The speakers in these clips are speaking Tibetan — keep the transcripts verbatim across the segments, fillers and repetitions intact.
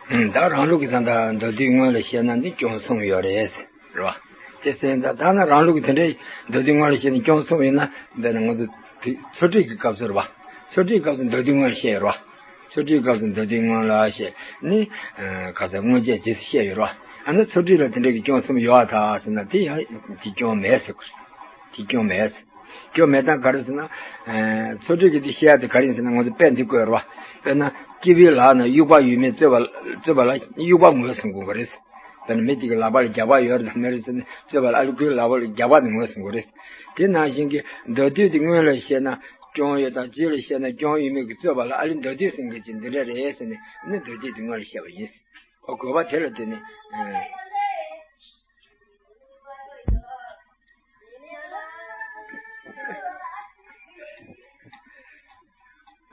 ད་རང་ལུགས་ཀྱི་ད་ལྟ་མདོ་སྡེའི་ངོས་ལ་བཤད་ན་འདི་སྐྱོན་གསུམ་ཡོད་རེད། རེད་བ། དེ་སེམས་ད་ད་ན་རང་ལུགས་ཀྱི་དེ་འདྲའི་མདོ་སྡེའི་ངོས་ལ་བཤད་ན་སྐྱོན་གསུམ་ཡིན་ན་འདི་ན་ང་ཚོ་དེ་ཚུལ་ཁྲིམས་ཀྱི་སྐབས་སུ་རེད་བ། ཚུལ་ཁྲིམས་སྐབས་སུ་མདོ་སྡེའི་ངོས་ལ་བཤད་ཡོད་རེད་བ། ཚུལ་ཁྲིམས་སྐབས་སུ་མདོ་སྡེའི་ངོས་ལ་བཤད་ནི། ཁ་སང་དངོས་རྗེས་རྗེས་སུ་བཤད་ཡོད་རེད་བ། ཨ་ན་ཚུལ་ཁྲིམས་ལ་དེ་འདྲའི་གི་སྐྱོན་གསུམ་ཡོད་ཨ་ད་ཟེར་ན་དེ་ཡང་དེ་སྐྱོན་མེད་ཟེར་དགོས་རེད། དེ་སྐྱོན་མེད་ཟེར། སྐྱོན་མེད་སྟངས་ག་རེ་ཟེར་ན། ཚུལ་ཁྲིམས་ཀྱི་དེ་བཤད་ཡ་དེ་ག་རེ་ཡིན་ཟེར་ན་ང་ཚོ་དཔེ་འདི་བཀོད་རེད་བ། དཔེར་ན་སྐྱེས་བུའི་ལག་ན་དབྱུག་པ་ཡོད་མེད་རྩོད་པ་རྩོད་པ་ལ་དབྱུག་པ་ངོས་བཟུང་དགོས་པ་རེད། དཔེར་ན་མི་གཅིག་གི་ལག་པ་ལ་རྒྱགས་པ་ཡོད་རེད་དམ་མེད་རེད་ཟེར་ནས་རྩོད་པ་ལ་ཨ་ལུ་ཁོའི་ལག་པ་ལ་རྒྱགས་པ་དེ་ངོས་བཟུང་དགོས་རེད། དེ་ནང་བཞིན་གྱི་མདོ་སྡེ་དེ་སྔོན་ལ་བཤད་ན་སྐྱོན་ཡོད་དང་རྗེས་ལ་བཤད་ན་སྐྱོན་ཡོད་མེད་ཀྱི་རྩོད་པ་ལ་ཨ་ལུ་མདོ་སྡེ་ཟེར་མཁན་ཅིག་འདི་འདྲ་རེད་ཟེར་ནས་ནི་མདོ་སྡེ་དེ་སྔོན་ལ་བཤད་པ་ཡིན། ཁོ་དགོས་པ་དེ་ལ་བརྟེན་ནས།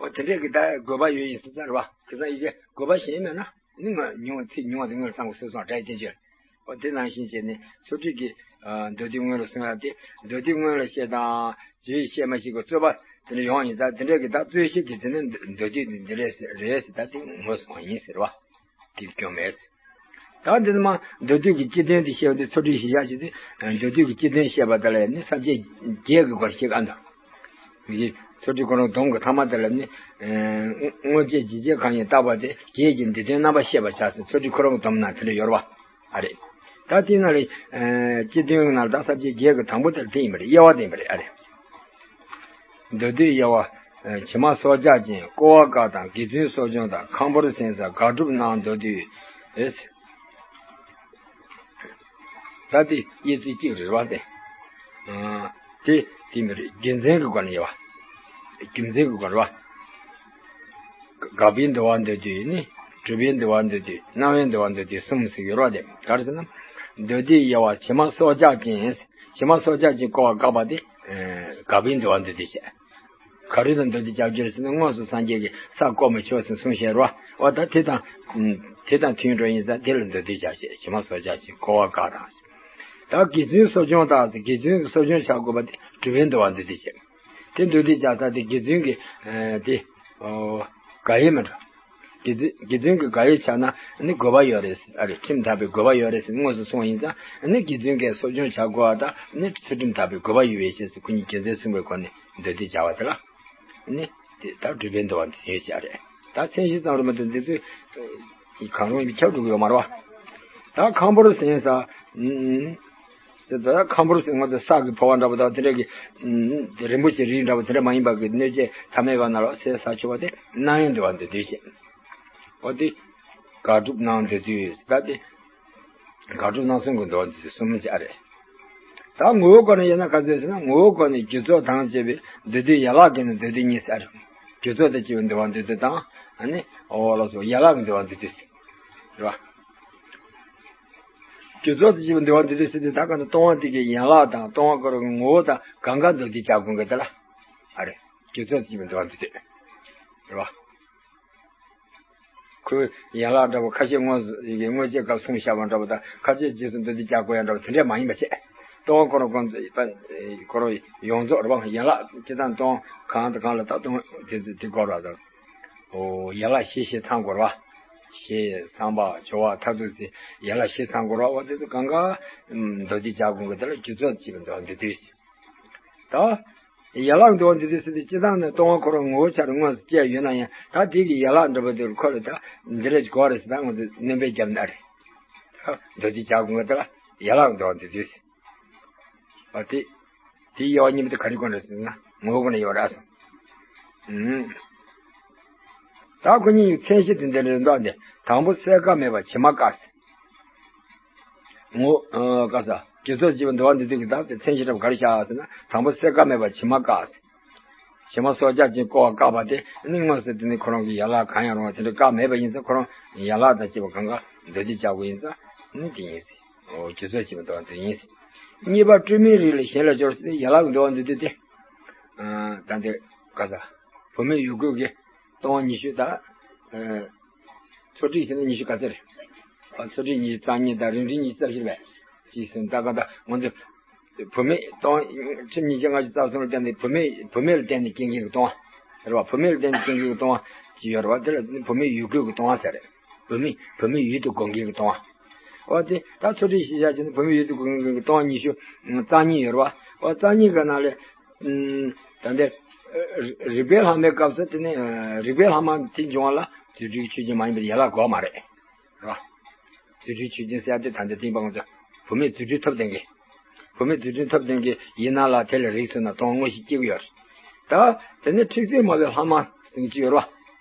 ཨོ་དེ་འདྲས་ཀྱི་ད་དགོས་པ་ཡོད་ཡིན་ཟེར་ཙང་རེད་བ། དེ་ཙང་ཡི་གེ་དགོས་པ་གཞན་མེད་ན་ནི་ང་ཉུང་ཚིག་ཉུང་བ་དེ་སྔོན་ལ་ཚང་གི་སོ་སོ་སྒྲ་ཡི་བསྟན་བཅོས། ཨོ་དེ་ནང་བཞིན་བྱས་ནས་ཚུལ་ཁྲིམས་ཀྱི་མདོ་སྡེ་སྔོན་ལ་གསུང་ཡ་དེ་མདོ་སྡེ་སྔོན་ལ་བཤད་དང་རྗེས་བཤད་མ་ཞིག་གི་རྩོད་པ་དེ་འདྲ་ཡོང་ཡིན་ཙང་དེ་འདྲས་ཀྱི་ད་རྩོད་གཞི་དེ་དེ་ནི་མདོ་སྡེ་དེ་འདི་རེད་ཟེར་རེད་ཟེར་ད་དེ་ངོས་སོང་ཡིན་ཟེར་བ། དེ་སྐྱོན་མེད། ད་འདི་ནི་མ་མདོ་སྡེ་གི་སྤྱི་དོན་དེ་བཤད་པ་དེ་ཚུལ་ཁྲིམས་ཞིག་བཞག་ཞིག་དེ་མདོ་སྡེ་གི་སྤྱི་དོན་བཤད་པ་དེ་ལ་ནི་ས་བཅད་བརྒྱད་ཀྱི་སྐོར་ཞིག་ཨ་འདུག་མི་ཚུལ་ཁྲིམས་ཁོ་རང་སྡོམ་གྱི་ཐ་མ་དེ་ལ་ནི། དངོས་རྗེས་ཇི་བྱེད་གང་ཡིན་བརྟག་པ་དེ་བརྒྱད་ཀྱི་འདི་དོན་རྣམ་པ་བཤད་པར་བྱ་ཟེར་ཚུལ་ཁྲིམས་ཁོ་རང་གི་སྡོམ་ནང་དེ་འདྲ་ཡོད་རེད་བ། ཨ་རེད། ད་དེ་ན་ལས། སྤྱི་དོན་ནང་ད་ས་བཅད་བརྒྱད་ཀྱི་དང་པོ་དེ་ལ་དེ་ཡིན་པ་རེད། དབྱེ་བ་དེ་ཡིན་པ་རེད། ཨ་རེད། མདོ་སྡེའི་དབྱེ་བ། བྱེ་མ་སྲོག་ཆགས་ཅན་ཀོ་བ་ཀ་དང་དགེ་བཙུན་གསོ་སྦྱོང་དང་ཁམ་ཕོར་སེང་ས་དགག་སྒྲུབ་གནང་མདོ་སྡེའི། ད་དེ་དབྱེ་ཚུལ་གཅིག་རེད་བ་དེ། དེ་དེ་མི་རེད། རྒྱུ་མཚན་གྱི་སྒོ་ནས་དབྱེ་བ། རྒྱུ་མཚན་གྱི་སྒོ་ནས་བ། དགག་པའི་འདུལ་བ་མདོ་སྡེ་ནི། སྒྲུབ་པའི་འདུལ་བ་མདོ་སྡེ་སྣང་བའི་འདུལ་བ་མདོ་སྡེ་གསུམ་ཟེར་ཡོད་རེད་བ་དེ་ག་རེ་ཟེར་ན། མདོ་སྡེའི་དབྱེ་བ་བྱེ་མ་སྲོག་ཆགས་ཅན། བྱེ་མ་སྲོག་ཆགས་ཅན་ཀོ་བ་བཀག་པ་དེ། དགག་པའི་འདུལ་བ་མདོ་སྡེ་བྱས། ག་རེ་ལ་མདོ་སྡེ་བྱ་རྒྱུ་རེད་ཟེར་ན་དངོས་སུ་སངས་རྒྱས་ཀྱིས་ས་བརྐོ་མི་ཆོག་ཟེར་གསུངས་བཞག་རེད་བ། འོ་ད་དེ་དང་། དེ་དང་མཐུན་འགྲོ་ཡིན་ཙང་དེ་ལ་མདོ་སྡེ་བྱ་བྱས་བྱེ་མ་སྲོག་ཆགས་ཅན་ཀོ་བ་བཀག་དང་། ད་དགེ་བཙུན་གསོ་སྦྱོང་དང་ཟེར་དགེ་བཙུན་གྱི་གསོ་སྦྱོང་བྱ་དགོས་པ་དེ་སྒྲུབ་པའི་འདུལ་བ་མདོ་སྡེ་བྱས། དེ་མདོ་སྡེ་བྱ་ས་དེ་དགེ་བཙུན་གྱི། དེ། དགག་དབྱེ་མི་འདྲ། དགེ་བཙུན་དགེ་བཙུན་གྱི་དགག་དབྱེ་བྱ་ན་ནི་དགོས་པ་ཡོད་རེད། ཨ་རེ་ཁྲིམས་དག་པའི་དགོས་པ་ཡོད་རེད་ཟེར་དངོས་སུ་གསུངས་པ་ཡིན་ཙང་ནི་དགེ་བཙུན་གྱིས་གསོ་སྦྱོང་བྱ་དགོས་པ་དང་ནི་ཚུལ་ཁྲིམས་དག་པའི་དགོས་པ་ཡོད་པའི་ཕྱིར་ཟེར་སྐུ་ཉིད་རྒྱུ་མཚན་གསུངས་པའི་སྒོ་ནས་མདོ་སྡེ་བྱ་བ་དེ་ལ་ནི་དེ་ད་སྒྲུབ་པའི་འདུལ་བ་འདི་ཡོད་བྱ་རེད། ད་མཚན་གཞི་ཙམ་རེད་མ་གཏོགས་འདི་ཚོས་གང་རུང་ཡིན་ཁྱབ་འགྲོ་གི་ཡོད་མ་རེད་བ། ད་ཁམ་ཕོར་སེང་ས། ཟེར་ད་ཁམ་ཕོར་ཟེར་ང་ཚོ་ས་གི་ཕོ་བ་འདྲ་པོ་དང་དེ་འདྲ་གི། རིན་པོ་ཆེ་རིགས་འདྲ་པོ་དེ་འདྲ་མ་ཡིན་པ་གི་གནོད་བྱེད་ཐ་མལ་པ་ན་ལ་ཟས་ཟ་ཆོག་པ་དེ་སྣང་བའི་འདུལ་བ་འདི་འདོད་བྱེད། འོ་དེ། དགག་སྒྲུབ་གནང་འདོད་དུས་ད་དེ། དགག་སྒྲུབ་གནང་གསུམ་གྱི་འདུལ་བ་འདི་གསུམ་བྱ་རེད། ད་ངོ་བོའི་སྒོ་ནས་ཡིན་ན་ག་ཚོད་ཟེར་ན་ངོ་བོའི་སྒོ་ནས་རྒྱུ་ཚོགས་དང་བཅས་པའི་མདོ་སྡེ་ཡན་ལག་གི་ནི་མདོ་སྡེ་གཉིས་ཟེར། རྒྱུ་ཚོགས་དང་བཅས་པའི་འདུལ་བ་འདི་དེ་དང་ཨ་ནི་འོ་ལགས་སོ་ཡན་ལག་གི་འདུལ་བ་འདི་དེ་ཟེར། རེད་བ། རྒྱུ་ཚོགས་དང་བཅས་པའི་འདུལ་བ་འདི་དེ་ཟེར་དུས་ད་ག་ནི་སྟོང་པ་དེ་གའི་ཡན་ལག་དང་སྟོང་པ་ཁོ་རང་གི་ངོ་བོ་དང་གང་ག་མདོ་སྡེ་བྱ་དགོས་གི་དེ་ལ། ཨ་རེ། རྒྱུ་ཚོགས་དང་བཅས་པའི་འདུལ་བ་འདི་དེ། རེད་བ། ཁོའི་ཡན་ལག་འདྲ་པོ་ཁ་ཤས་དངོས་སུ་ཡི་གེ་དངོས་རྗེས་སྐབས་གསུངས་བཞག་པ་འདྲ་པོ་དང་ཁ་ཤས་རྗེས་སུ་མདོ་སྡེ་བྱ་དགོས་ཡ་འདྲ་པོ་དེ་འདྲས་མ་ཡིན་པ་བྱས། སྟོང་པ་ཁོ་རང་ཁོ་ཚོ་ཁོ་རང་ཡོངས་རྫོགས་རེད་བ་ཡན་ལག་སྤྱི་དང་སྟོང་གང་དང་གང་ལ་ད་སྟོང་དེ་དེ་དགོས་ར་དང་། ཨོ་ཡན་ལག་བཞི་བཞི་ཚང་དགོས་ར། ཤེས་བསམ་པ་སྦྱོར་བ་མཐར་ཐུག་ཚེ་ཡན་ལག་བཞི་ཚང་དགོས་ར་བ་དེ་ཚོ་གང་ག་མདོ་སྡེ་བྱ་དགོས་གི་དེ་ལ་རྒྱུ་ཚོགས་བྱེད་པ་འདུལ་བ་འདི་དུས། ད། ཡན་ལག་འདུལ་བ་འདི་དུས་སུ་དེ་སྤྱི་བཏང་ནས་སྟོང་པ་ཁོ་རང་ངོ་བོ་ཆ་རུ་དངོས་སུ་སྐྱེས་ཡོད་ན་ཡང་ད་དེ་གི་ཡན་ལག་འདྲ་པོ་དེ་ཁོ་ལ་ད་འདི་རེད་གོ་རེད་ཟེར་ད་ང་ཚོས་སྣོན་པ་བརྒྱབ་ན་རེད། ད་མདོ་སྡེ་བྱ་དགོས་གི་དེ་ལ་ཡན་ལག་འདུལ་བ་འདི་དུས། ཨ་དེ། དེའི་དབྱེ་བ་གཉིས་པོ་དེ་ག་རེ་དགོས་རེད་ཟེར་ན་ངོ་བོ་ནས་ཡོད་རེད་ཨ་སོ། ཨུམ། ད་ཁོ་གཉིས་ཀྱི་མཚན་གཞི་དེ་འདི་རེད་འདུག་འདི་དང་པོ་སེལ་ཀ་མེད་པ་བྱེ་མ་བཀག་ཟེར། ངོ་། ཨ་བཀག་ས་རྒྱུ་ཚོགས་བྱེད་པ་འདུལ་བ་འདི་དུས་ཀྱི་ད་དེ་མཚན་གཞི་འདྲ་པོ་ག་རེ་བཞག་ཟེར་ན་དང་པོ་སེལ་ཀ་མེད་པ་བྱེ་མ་བཀག་ཟེར། བྱེ་མ་སྲོག་ཆགས་ཅན་ཀོ་བ་བཀག་པ་དེ་ནི་དངོས་སུ་དེ་ནི་ཁོ་རང་གི་ཡན་ལག་གང་ཡང་རུང་བ་དེ་འདྲ་བཀག་མེད་པ་ཡིན་ཙང་ཁོ་རང་ཡན་ལག་དང་བཅས་པ་གང་ག་མདོ་སྡེ་བྱ་དགོས་ཡིན་ཙང་ནི་དེ་ཡིན་ཟེར། ཨོ་རྒྱུ་ཚོགས་བྱེད་པ་འདུལ་བ་འདི་ཡིན་ཟེར། གཉིས་པ་སྤྲོས་མེད་རིགས་ལ་གཞན་ལ་སྦྱོར་ཟེར་ཡན་ལག་འདུལ་བ་འདི་དུས་དེ། ད་འདི་ག་ས། བུད་མེད་ཡུལ་སྐོར་གྱི་སྟོང་པ་ཉི་ཤུ་དང་། ཚོ་ཁྲིམས་ཟེར་ན་ཉི་ཤུ་ག་ཚོད་རེད། ཚོ་ཁྲིམས་ཉི་ཤུ་རྩ་གཉིས་དང་རིགས་ཁྲིམས་ཉི་ཤུ་རྩ་བཞི་རེད་པས། ཅིག་ཟེར་ད་ག་ད་ང་ཚོ། བུད་མེད་སྟོང་ཁྲིམས་ཉི་ཤུ་ལྔ་བཅུ་རྩ་གསུམ་ལ་བརྟེན་ནས་བུད་མེད་བུད་མེད་ལ་བརྟེན་ནས་སྐྱེ་མཁན་གྱི་སྟོང་པ། རེད་བ་བུད་མེད་ལ་བརྟེན་ནས་སྐྱེ་མཁན་གྱི་སྟོང་པ་ཅིག་ཡོད་རེད་བ་དེ་ལ་བུད་མེད་ཡུལ་སྐོར་གྱི་སྟོང་པ་ཟེར་རེད། བུད་མེད་བུད་མེད་ཡུལ་དུ་དགོངས་མཁན་གྱི་ལྟུང་བ། འོ་དེ་ད་ཚུལ་ཁྲིམས་གཞི་བཞག་བྱས་ནས་བུད་མེད་ཡུལ་དུ་དགོངས་མཁན་གྱི་ལྟུང་བ་ཉི་ཤུ་རྩ་གཉིས་ཡོད་རེད་བ། འོ་རྩ་གཉིས་ཀྱི་ནང་ལས། ད་འདིར། རིག་པའི་ལྷག་མའི་སྐབས་སུ་དེ་ནི་རིག་པའི་ལྷག་མ་དེ་འབྱུང་བ་ལ་རྫུ་འཕྲུལ་གྱི་ཆོས་ཅན་མ་ཡིན་པའི་ཡན་ལག་དགོས་མ་རེད། རེད་བ། རྫུ་འཕྲུལ་ཆོས་ཅན་ཟེར་ཡ་དེ་ད་འདི་སྟེང་པ་ང་ཚོ་བུད་མེད་རྫུ་འཕྲུལ་ཐོབ་ལྡན་གྱི། བུད་མེད་རྫུ་འཕྲུལ་ཐོབ་ལྡན་གྱི་ཡིན་ན་ལ་དེ་ལ་རིགས་སུ་ན་ལྟུང་བ་དངོས་གཞི་སྐྱེ་གི་ཡོད་རེད། ད་དེ་ནི་འཁྲིག་སྲེད་མ་བའི་ལྷག་མ་ཟེར་གྱི་ཡོད་རེད་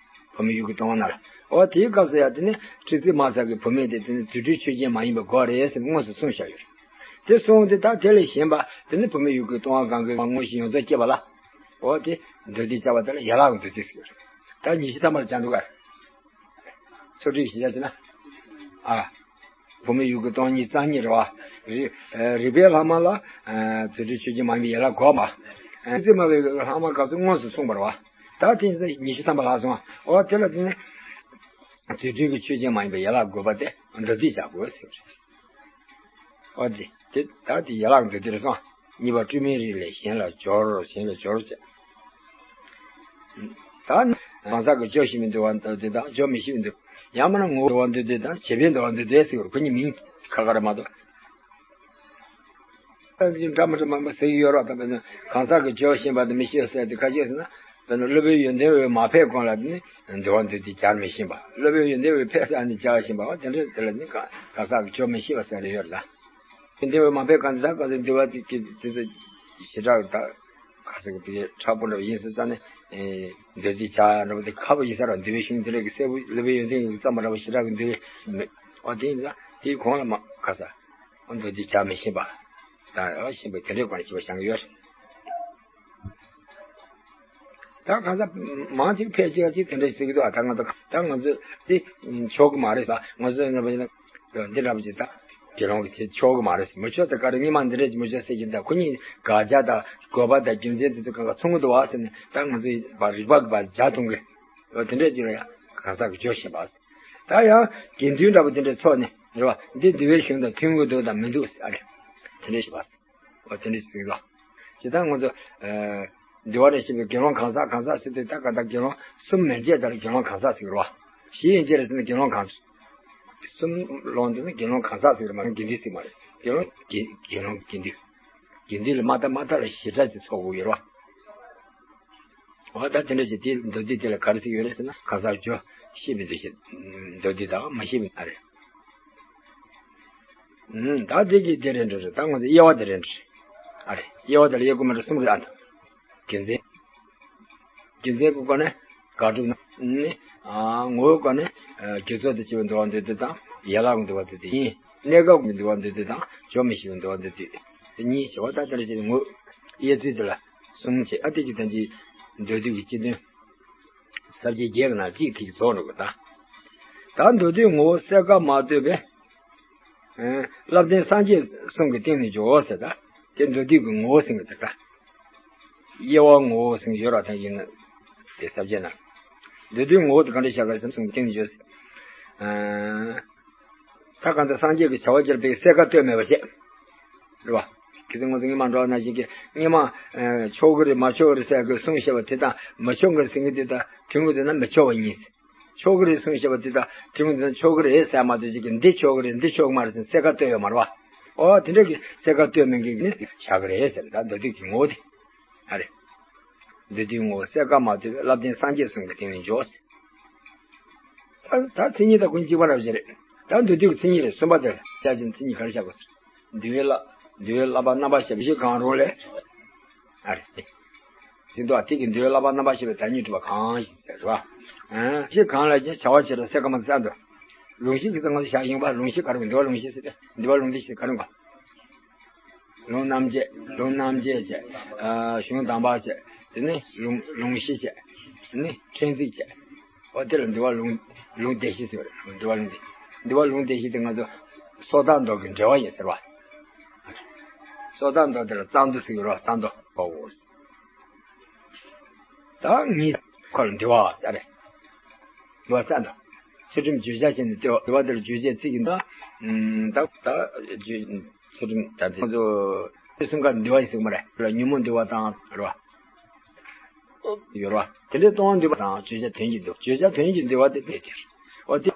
བ། བུད་མེད་ཡུལ་གྱི་ལྟུང་བ་ན་ལ། འོ་དེའི་སྐབས་སུ་ཡང་དེ་ནི་འཁྲིག་སྲེད་མ་ཟ་གི་བུད་མེད་དེ་དེ་ནི་རྫུ་འཕྲུལ་ཆོས་ཅན་མ་ཡིན་པ་དགོས་རེད་ཟེར་དངོས་སུ་གསུངས་བཞག་ཡོད་རེད། དེ་གསུངས་ཏེ་ད་དེ་ལས་གཞན་པ་དེ་ནི་བུད་མེད་ཡུལ་གྱི་ལྟུང་བ་གང་གི་དངོས་གཞི་ཡོངས་རྫོགས་སྐྱེས་པ་ལ། འོ་དེ་མདོ་སྡེ་སྦྱར་བ་དེ་ལ་ཡན་ལག་གི་མདོ་སྡེ་ཟེར་གྱི་ཡོད་རེད། ད་ཉི་ཤུ་ཐམ་པ་ལ་སྦྱར་འདུག་ག། ཚུལ་ཁྲིམས་གཞི་བཞག་བྱས་ན། ཨ། བུད་མེད་ཡུལ་གྱི་ལྟུང་བ་ཉིད་རྩ་གཉིས་རེད་བ། རིག་རིག་པའི་ལྷག་མ་ལ། རྫུ་འཕྲུལ་ཆོས་ཅན་མ་ཡིན་པའི་ཡན་ལག་དགོས་པ། རྫུ་འཕྲུལ་མ་བའི་ལྷག་མ་སྐབས་སུ་དངོས་སུ་གསུངས་པ་རེད་བ། ད་དེ་ཉི་ཤུ་ཐམ་པ་ལྷག་སོང་བ། འོ་དེ་ལ་དེ་ནི། རྫུ་འཕྲུལ་གྱི་ཆོས་ཅན་མ་ཡིན་པའི་ཡན་ལག་དགོས་པ་དེ་མདོ་སྡེ་བྱ་དགོས་ཟེར་བ་རེད། འོ་དེ་དེ་ད་དེ་ཡན་ལག་མདོ་སྡེ་རེད་སོང་། གཉིས་པ་སྤྲོས་མེད་རིགས་ལས་གཞན་ལ་སྦྱོར་གཞན་ལ་སྦྱོར་བྱས། ད་ནི་གང་ཟག་གི་སྦྱོར་ཤེས་པའི་འདུལ་བ་འདོད་དེ་དང་སྦྱོར་མི་ཤེས་པའི་འདུལ། ཡང་མིན་ན་ངོ་བོའི་འདུལ་བ་འདོད་དེ་དང་བྱེད་པོའི་འདུལ་བ་འདོད་དེ་ཟེར་བར་ཁོ་གཉིས་མིང་ཁ་ཁ་རེད་མ་གཏོགས། ཨ་ནི་འདྲ་མི་འདྲ་མང་པོ་ཟེར་གྱི་ཡོད་རེད་བ། ད་དཔེར་ན་གང་ཟག་གི་སྦྱོར་ཤེས་པ་དང་མི་ཤེས་ཟེར་དེ་ཁ་ཤས་ཟེར་ན། དཔེར་ན་སློབ་དཔོན་ཡོན་ཏན་འོད་མ་ཕེབས་གོང་ལ་ནི་འདུལ་བ་འདོད་དེ་སྦྱར་མི་ཤེས་པ། སློབ་དཔོན་ཡོན་ཏན་འོད་ཕེབས་ས་ནི་སྦྱར་ཤེས་པ། འོ་དེ་འདྲ་དེ་ལ་ནི་གང་གང་ཟག་གི་སྦྱོར་མི་ཤེས་པ་ཟེར་ཡོད་རེད་ད། དེ་འདྲ་བའི་མ་ཕེབས་གང་ཟག་ག་ཚོད་འདུལ་བ་དེ་གི་དེ་ཚོ་ཞེ་དྲག་ད་ག་ཚོད་ཀྱི་དྲག་པོ་འདྲ་བ་ཡིན་ཟེར་ཙང་ནས། ཨེ། འདོད་དེ་བྱ་འདྲ་བ་དེ་ཁག་པོ་ཡིན་ས་ར། འདུལ་བའི་གཞུང་དེ་འདྲ་གི་གསལ་པོ་སློབ་དཔོན་ཡོན་ཏན་གྱི་བརྩམས་པ་འདྲ་བ་ཞེ་དྲག་གི་འདུལ་བའི་མེད། འོ་དེ་ཡིན་ཙང་དེའི་གོང་ལ་མ་ག་ས། འདོད་དེ་བྱ་མི་ཤེས་པ། ད་ཨ་ཤེས་པ་དེ་འདྲའི་སྒོ་ནས་ཤེས་པ་སྦྱང་གི་ཡོད། ད་གང་ཟག་མང་ཅིག་ཕལ་ཆེར་ཅིག་དེ་འདྲ་ཞིག་ཟེར་གྱི་འདུག་ཨ་ད་ང་ཚོ་ད་ང་ཚོ་དེ་ཆོག་གི་མ་རེད་ཟེར། ང་ཚོ་ཡིན་ན་འདི་འདྲ་པོ་ཅིག་ད་དགེ་སློང་གི་དེ་ཆོག་གི་མ་རེད་ཟེར། མི་ཆོག་ད་ག་རེ་སྔོན་མ་འདི་འདྲ་ཅིག་མི་ཆོག་ཟེར་གྱི་འདུག་ཁོ་གཉིས་དགག་བྱ་དང་དགོས་པ་དང་རྒྱུ་མཚན་དེ་ཚོ་གང་ག་མཚུངས་གི་འདུག་བ་ཟེར་ནས་ད་ང་ཚོ་ཡི་བ་རིག་པ་གི་བ་སྦྱར་གཏོང་གི། འོ་དེ་འདྲ་ཅིག་ལ་ཡང་གང་ཟག་གི་སྦྱོར་ཤེས་པ་ཟེར། ད་ཡང་དགེ་འདུན་འདྲ་པོ་དེ་འདྲ་ཚོགས་ནས་རེད་བ། འདི་འདུལ་བའི་གཞུང་དང་མཐུན་གི་འདུག་དང་མི་འདུག་ཟེར་ཨ་རེད། དེ་འདྲ་ཞིག་བ། འོ་དེ་འདྲ་ཞིག་ལ། ཇི་ལྟར་ང་ཚོ། ཨ། འདུལ་བ་ནས་བཤད་པའི་དགེ་སློང་གང་ཟག་གང་ཟག་ཟེར་དུས་ད་ག་ད་དགེ་སློང་གསུམ་མན་ཆད་ལྟར་དགེ་སློང་གང་ཟག་ཟེར་གི་རེད་བ། བཞི་ཡན་ཆད་ལ་ཟེར་ན་དགེ་སློང་གང་། གསུམ་ལོངས་དེ་ནི་དགེ་སློང་གང་ཟག་ཟེར་གི་རེད་མ་གཏོགས་དགེ་འདུན་ཟེར་མ་རེད། དགེ་སློང་དགེ་དགེ་སློང་དགེ་འདུན། དགེ་འདུན་ལ་མ་མཐའ་མ་མཐའ་ལ་ཞེ་དྲག་ཅིག་ཚོགས་དགོས་ཡོད་རེད་བ། འོ་ད་དེ་འདྲ་ཞིག་དེ་མདོ་སྡེ་དེ་ལ་ག་རེ་ཟེར་ཡོད་རེད་ཟེར་ན་གང་ཟག་སྦྱོར་ཤེས་པའི་འདུ་ཤེས་མདོ་སྡེ་དང་མ་ཤེས་པའི་ཨ་རེད། ཨུམ། ད་དེ་གི་དེ་རེད་འགྲོ་རེད། ད་ང་ཚོ་དབྱེ་བ་དེ་རེད་འགྲོ། ཨ་རེད། དབྱེ་བ་དེ་ལ་དབྱེ་དགོས་མི་འགྲོ་གསུམ་རེད་ཨ་ད། རྒྱུ་མཚན། རྒྱུ་མཚན་གྱི་སྒོ་ནས་དགག་སྒྲུབ་ན་ནི། ཨ། ངོ་བོའི་སྒོ་ནས་རྒྱུ་ཚོགས་དང་བཅས་པའི་འདུལ་བ་འདོད་དེ་དང་ཡན་ལག་གི་འདུལ་བ་འདོད་དེ་ཡིན། གནས་སྐབས་ཀྱི་འདུལ་བ་འདོད་དེ་དང་སྦྱོར་མི་ཤེས་པའི་འདུལ་བ་འདོད་དེ། དེ་གཉིས་བྱེད་པ་ད་དེ་འདྲ་བྱས་ངོ་། དབྱེ་ཚུལ་དེ་ལ་གསུམ་བྱས། ཨ་དེ་གི་དོན་གྱི་མདོ་སྡེ་གི་སྤྱི་དོན། ས་བཅད་བརྒྱད་ཀྱི་ནང་གཅིག་དེ་གི་རྫོགས་འགྲོ་གི་ད། ད་མདོ་སྡེའི་ངོ་བོ་གསལ་ཁ་མ་ཐོབ་པས། ཨ། བསླབ་ལྡན་སངས་རྒྱས་གསུམ་གྱི་སྟེང་ནས་འཇོག་ཟེར་ད། དེ་མདོ་སྡེ་གི་ངོ་བོ་ཟེར་གི་ད་ད། དབྱེ་བ་ངོ་བོ་ཟེར་གི་ཡོད་ར་ད་ཡིན་ན། དེ་ས་བཅད་ན། མདོ་སྡེའི་ངོ་བོ་དེ་ག་འདྲ་བཞག་ག་རེ་ཟེར་ན་གསུམ་གྱི་སྟེང་ནས་འཇོག་ཟེར། ཨ། ད་གང་ལྟར་སངས་རྒྱས་ཀྱི་བྱ་བ་བྱེད་པའི་གསལ་ཁ་གཏོད་མེད་པ་བྱས། རེད་བ། ཁྱེད་ཚོ་ང་ཚོ་སྔོན་མ་འགྲོ་བ་ནང་བཞིན་གྱི་སྔོན་མ། ཨ། ཆོག་གི་རེད་མ་ཆོག་གི་རེད་ཟེར་གི་གསུང་བཤད་པ་དེ་དང་མ་ཆོག་གི་ཟེར་གི་དེ་དང་དྲན་གི་འདུག་ན་མི་ཆོག་པ་ཡིན། ཆོག་གི་རེད་གསུང་བཤད་པ་དེ་དང་དྲན་གི་འདུག་ན་ཆོག་གི་རེད་ཟེར་མ་གཏོགས་ཅིག་གི་འདི་ཆོག་གི་རེད་འདི་ཆོག་གི་མ་རེད་ཟེར་གསལ་ཁ་གཏོད་ཡོད་མ་རེད་བ། ཨོ་དེ་འདྲ་གི་གསལ་ཁ་གཏོད་མེད་མཁན་གྱི་ནི་བཞག་གི་རེད་ཟེར། ད་མདོ་སྡེ་གི་ངོ་བོ་དེ། ཨ་རེད། མདོ་སྡེའི་ངོ་བོ་གསལ་ཁ་མ་ཐོབ་པས་བསླབ་ལྡན་སངས་རྒྱས་གསུམ་གྱི་སྟེང་ནས་འཇོག་ཟེར། ད་ད་མཚན་ཉིད་དང་ཀུན་གཅིག་པ་འདྲ་བ་ཞིག་རེད། ད་མདོ་སྡེ་གི་མཚན་ཉིད་རེད། གསུམ་པ་དེར་བྱ་ཅན་མཚན་ཉིད་ག་རེ་བཞག་དགོས་ཟེར། འདུལ་བའི་བསླབ་འདུལ་བའི་བསླབ་པ་རྣམ་པ་བཞི་པ་བཞི་གང་རུང་ལས། ཨ་རེད། དེ་འདུག་ཨ་དེ་གི་འདུལ་བའི་བསླབ་པ་རྣམ་པ་བཞི་པའི་བདག་ཉིད་གྲུབ་པ་གང་ཞིག་ཟེར་བ། ཨ་བཞི་གང་ལ་ཡང་བྱ་བ་བྱེད་རུང་གསལ་ཁ་མ་གསལ་འདུག་ལུང་གཞི་གི་ཚང་མ་བཞག་ཡིན་པ་ལུང་གཞི་ག་རེ་འདུལ་བ་ལུང་གཞི་ཟེར་ཏེ་འདུལ་བ་ལུང་སྡེ་ཞིག་ག་རེ་འགོ། ལུང་རྣམ་འབྱེད། ལུང་རྣམ་འབྱེད་བྱས། ཨ་གཞུང་དང་པ་བྱས། དེ་ནས་ལུང་ལུང་གཞི་བྱས། དེ་ནས་ཕྲན་ཚེགས་བྱས། འོ་དེ་ལ་འདུལ་བ་ལུང་ལུང་སྡེ་བཞི་ཟེར་བ་རེད། འདུལ་བ་ལུང་སྡེ། འདུལ་བ་ལུང་སྡེ་བཞི་དེ་ང་ཚོ་སོ་ཐར་མདོ་གི་འགྲེལ་པ་ཡིན་ཟེར་བ། སོ་ཐར་མདོ་དེ་ལ་རྩ་མདོ་ཟེར་གྱི་རེད་བ། རྩ་མདོ་པའོ། ད་ངས་ཁོ་ལ་འདུལ་བ་ཟེར་རེད། འདུལ་བ་རྩ་མདོ། ཚུལ་ཁྲིམས་བརྗོད་བྱ་བྱས་ནས་འདུལ་བ་འདུལ་བ་དེ་ལ་བརྗོད་བྱའི་ཚིག་གི་མདོ། ད་ད་བརྗོད། ཚུལ་ཁྲིམས་ད་དེ་ང་ཚོ་དེ་གསུམ་ཀ་འདུལ་བ་ཡིན་ཟེར་གི་མ་རེད་ལ། ཉོན་མོངས་འདུལ་བ་དང་རེད་བ། ཡོད་རེད་བ། དེ་འདྲའི་ལྟུང་བ་འདུལ་བ་དང་བརྗོད་བྱ་དོན་གྱི་འདུལ་བ། བརྗོད་བྱ་དོན་གྱི་འདུལ་བ་དེ་དཔེ་དེ་རེད། འོ་དེ།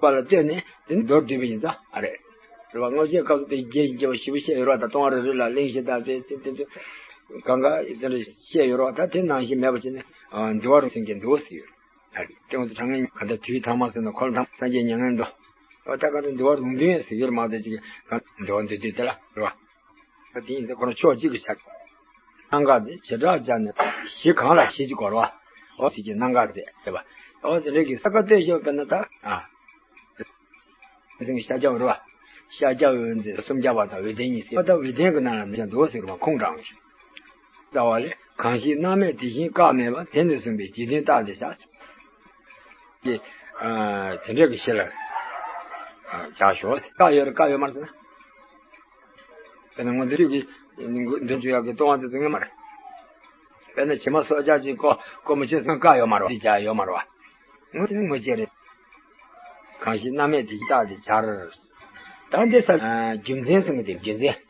པ་ལ་ལྟོས་ནས་དེ་མདོར་བསྡུས་པ་ཡིན་ཙང་ཨ་རེད། རེད་བ། དངོས་བཤད་སྐབས་སུ་དེ་རྒྱས་ཤིང་རྒྱས་པ་ཞིབ་པོ་བཤད་ཡོད་རེད་བ། ད་ལྟུང་བ་རེ་རེ་ལ་གླེང་གཞི་དང་དེ་དེ་དེ་ཚོ་གང་ག་དེ་འདྲ་བཤད་ཡོད་རེད་བ། ད་དེ་ནང་བཞིན་མེད་པ་བྱས་ནས་འདུལ་བ་རུང་སེང་གེ་འདུལ་བ་ཟེར་ཡོད་རེད། ད་དེ་ངོ་ཚ་གྲངས་ངེས་ག་ད་དུས་ཐ་མ་ཟེར་ན་འཁོར་ཐ་མ་སངས་རྒྱས་མྱ་ངན་འགྲོ། འོ་ད་ག་ད་འདུལ་བ་རུང་སྟོན་ཟེར་གྱི་རེད་མ་གཏོགས་ཅིག་ག་འདུལ་བ་འདུལ་དུས་དེ་ལ་རེད་བ། དེ་ཡིན་ཚེ་ཁོ་རང་ཕྱོགས་གཅིག་གི་ཆ། གནང་ག་དེ་བྱེ་བྲག་སྦྱར་ནས་གཞི་གང་ལ་གཞི་གཅིག་གོ་རེད་བ། འོ་ཟེར་གྱི་གནང་ག་དེ་རེད་བ། འོ་དེ་འདྲ་གི་ས་ཀ་ལྟོས་ཤོག་དཔེར་ན་ད་ཨ། ཤཱཀྱ་འོད་རེད་བ། ཤཱཀྱ་འོད་འདི་སུམ་བརྒྱ་པ་དང་འོད་ལྡན་གཉིས་ཟེར་བ་དང་འོད་ལྡན་གྱི་ནང་ལ་འདི་ཀྱང་འདུལ་བ་ཟེར་བ་ཁུངས་དྲངས་ཤིང་། ལྟ་བ་ལས་གང་ཞིག་སྣང་མེད་དེ་བཞིན་བཀག་མེད་པ་དེ་ནས་གསུངས་པའི་འཇིག་རྟེན་རྟགས་འདི་བཞག་ཀྱི། ཨ། དེ་འདྲ་གི་ཞེ་ལ། ཨ། བཞག་ཞོག་བཀག་ཡོད་རེད་བཀག་ཡོད་མ་རེད་ཟེར་ན། དཔེར་ན་ངོ་འདི་ཀྱི་འདོན་བཅུག་ཡག་གི་ལྟུང་བ་དེ་ཚོ་ངེས་མ་རེད། དཔེར་ན་བྱེ་མ་སོ་བརྒྱ་ཅིག་ཀོ་ཀོ་མི་ཆོད་སོང་བཀག་ཡོད་མ་རེད་བ། འདི་བྱ་ཡོད་མ་རེད་བ། ངོ་དེ་ནི་ངོ་བཅད་རེད། གང་ཞིག་སྣང་མེད་དེ་ཞིག་རྟགས་དེ་སྦྱར། ད་འདི་ས་རྒྱུ་མཚན་ཟེར་གི་དེ་རྒྱུ་མཚན། དགག་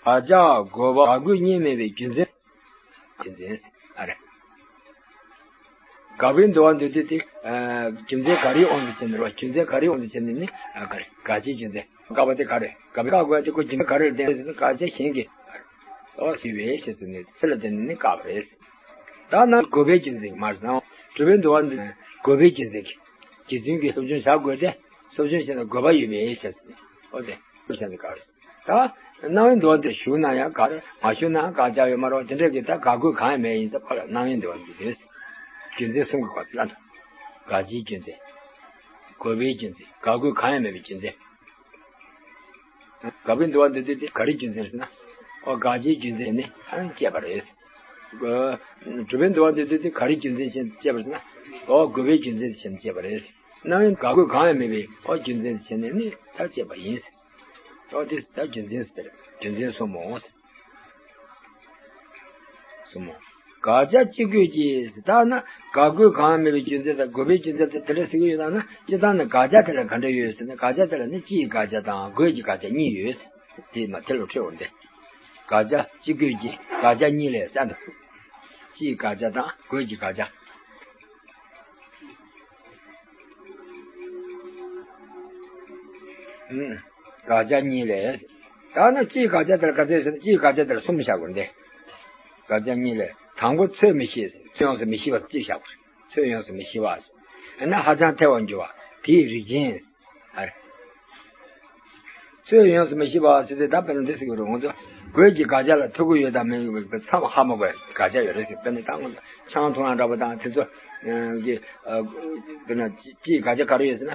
བྱ་དགོས་པ་དགག་དགོས་གཉིས་མེད་པའི་རྒྱུ་མཚན། རྒྱུ་མཚན་ཨ་རེད། དགག་པའི་འདུལ་བ་འདོད་དུས་དེ། རྒྱུ་མཚན་ག་རེའི་དབང་དུ་བྱས་ནས་རེད་བ། རྒྱུ་མཚན་ག་རེའི་དབང་དུ་བྱས་ནས་ནི་ཨ་ག་རེ་དགག་བྱའི་རྒྱུ་མཚན། དགག་པ་དེ་ག་རེ་དགག་པའི་བཀག་དགོས་དེ་ཁོ་རྒྱུ་མཚན་ག་རེ་ལྡན་ཟེར་ན་དགག་བྱ་གཞན་གྱི་ཨ་རེ་གསོལ་བ་ཟེར་བའི་ཞེས་ཟེར་ནས་ཚེ་ལ་བརྟེན་ནས་ནི་བཀག་པ་རེད། ད་ནང་དགོས་པའི་རྒྱུ་མཚན་མར་སྣང་སྒྲུབ་པའི་འདུལ་བ་འདི་དགོས་པའི་རྒྱུ་མཚན་གྱི་རྒྱུ་མཚན་གྱི་སློབ་སྦྱོང་བྱ་དགོས་ཏེ་སློབ་སྦྱོང་བྱས་ན་དགོས་པ་ཡོད་པའི་ཞེས་ཟེར་ནས་འོ་དེ་སློབ་བྱ་ནི་བཀག་རེད། ད་སྣང་བའི་འདུལ་བ་འདི་ཞུགས་ན་ཡང་དགག་མ་ཞུགས་ན་དགག་བྱ་ཡོད་མ་རེད་བ། དེ་འདྲ་གི་ད་དགག་དགོས་གང་ཡང་མེད་ཡིན་ཙང་ཁོ་ལ་སྣང་བའི་འདུལ་བ་འདི་རེད། རྒྱུ་མཚན་གསུམ་གྱི་སྐོར་ལ་དགག་བྱའི་རྒྱུ་མཚན། དགོས་པའི་རྒྱུ་མཚན། དགག་དགོས་གང་ཡང་མེད་པའི་རྒྱུ་མཚན། དགག་པའི་འདུལ་བ་འདི་ལྟོས་ཏེ་ག་རེ་རྒྱུ་མཚན་ཟེར་ན། ཨོ་དགག་བྱའི་རྒྱུ་མཚན་ནི་ཨ་ནི་བཅད་པ་རེད། སྒྲུབ་པའི་འདུལ་བ་འདི་ལྟོས་ཏེ་ག་རེ་རྒྱུ་མཚན་ཞེས་བཅད་པ་ཟེར་ན། ཨོ་དགོས་པའི་རྒྱུ་མཚན་ཞེས་བཅད་པ་རེད། སྣང་བའི་དགག་དགོས་གང་ཡང་མེད་པའི་ཨོ་རྒྱུ་མཚན་ཞེས་ནས་ནི་ད་བཅད་པ་ཡིན། ཨོ་དེ་ད་རྒྱུ་མཚན་ཟེར། རྒྱུ་མཚན་གསུམ་མོ། གསུམ་མོ། དགག་བྱ་ཅི་དགོས་ཀྱི་ཟེར་ད་ན་དགག་དགོས་གང་མེད་པའི་རྒྱུ་མཚན་དང་དགོས་པའི་རྒྱུ་མཚན་དེ་དེ་འདྲ་ཟེར་གྱི་ཡོད་ན་ན་སྤྱིར་བཏང་ནི་དགག་བྱ་དེ་ལ་ག་འདྲ་ཡོད་ཟེར་ན་དགག་བྱ་དེ་ལ་ནི་སྤྱིའི་དགག་བྱ་དང་དགོས་ཀྱི་དགག་བྱ་གཉིས་ཡོད་ཟེར། དེ་མ་དེ་ལ་འཕྲོས་འོང་སྟེ། དགག་བྱ་ཅི་དགོས་ཀྱི་དགག་བྱ་གཉིས་ལས་ཟེར་འདུག་སྤྱིའི་དགག་བྱ་དང་དགོས་ཀྱི་དགག་བྱ། ཨུམ། དགག་བྱ་གཉིས་ལས། ད་ནི་སྤྱིའི་དགག་བྱ་དེར་ག་ཚད་ཟེར་ན་སྤྱིའི་དགག་བྱ་དེར་གསུམ་བཞག་དགོས་ཏེ། དགག་བྱ་གཉིས་ལས་དང་པོ་ཚོད་མི་ཤེས་ཚོད་ཡོངས་སུ་མི་ཤེས་པ་གཅིག་བཞག་དགོས། ཚོད་ཡོངས་སུ་མི་ཤེས་པ། ཨ་ན་ཧ་ཅང་ཐལ་བར་འགྱུར་བ་དེའི་རིགས་ཅན། ཨ་རེ། ཚོད་ཡོངས་སུ་མི་ཤེས་པ་ཟེར་ཏེ་ད་དཔེར་ན་འདི་ཟེར་གྱི་རེད་ང་ཚོ། དགོས་ཀྱི་དགག་བྱ་ལ་ཐུག་གི་ཡོད་དམ་མེད་པའི་མཚམས་ཧ་མ་གོ་བའི་དགག་བྱ་ཡོད་རེད་ཟེར་དཔེར་ན་ད་ང་ཚོ་ཆང་འཐུང་ཡག་འདྲ་པོ་དང་དེ་ཚོ་གི་དཔེར་ན་སྤྱིའི་དགག་བྱ་ག་རེ་ཡོད་ཟེར་ན།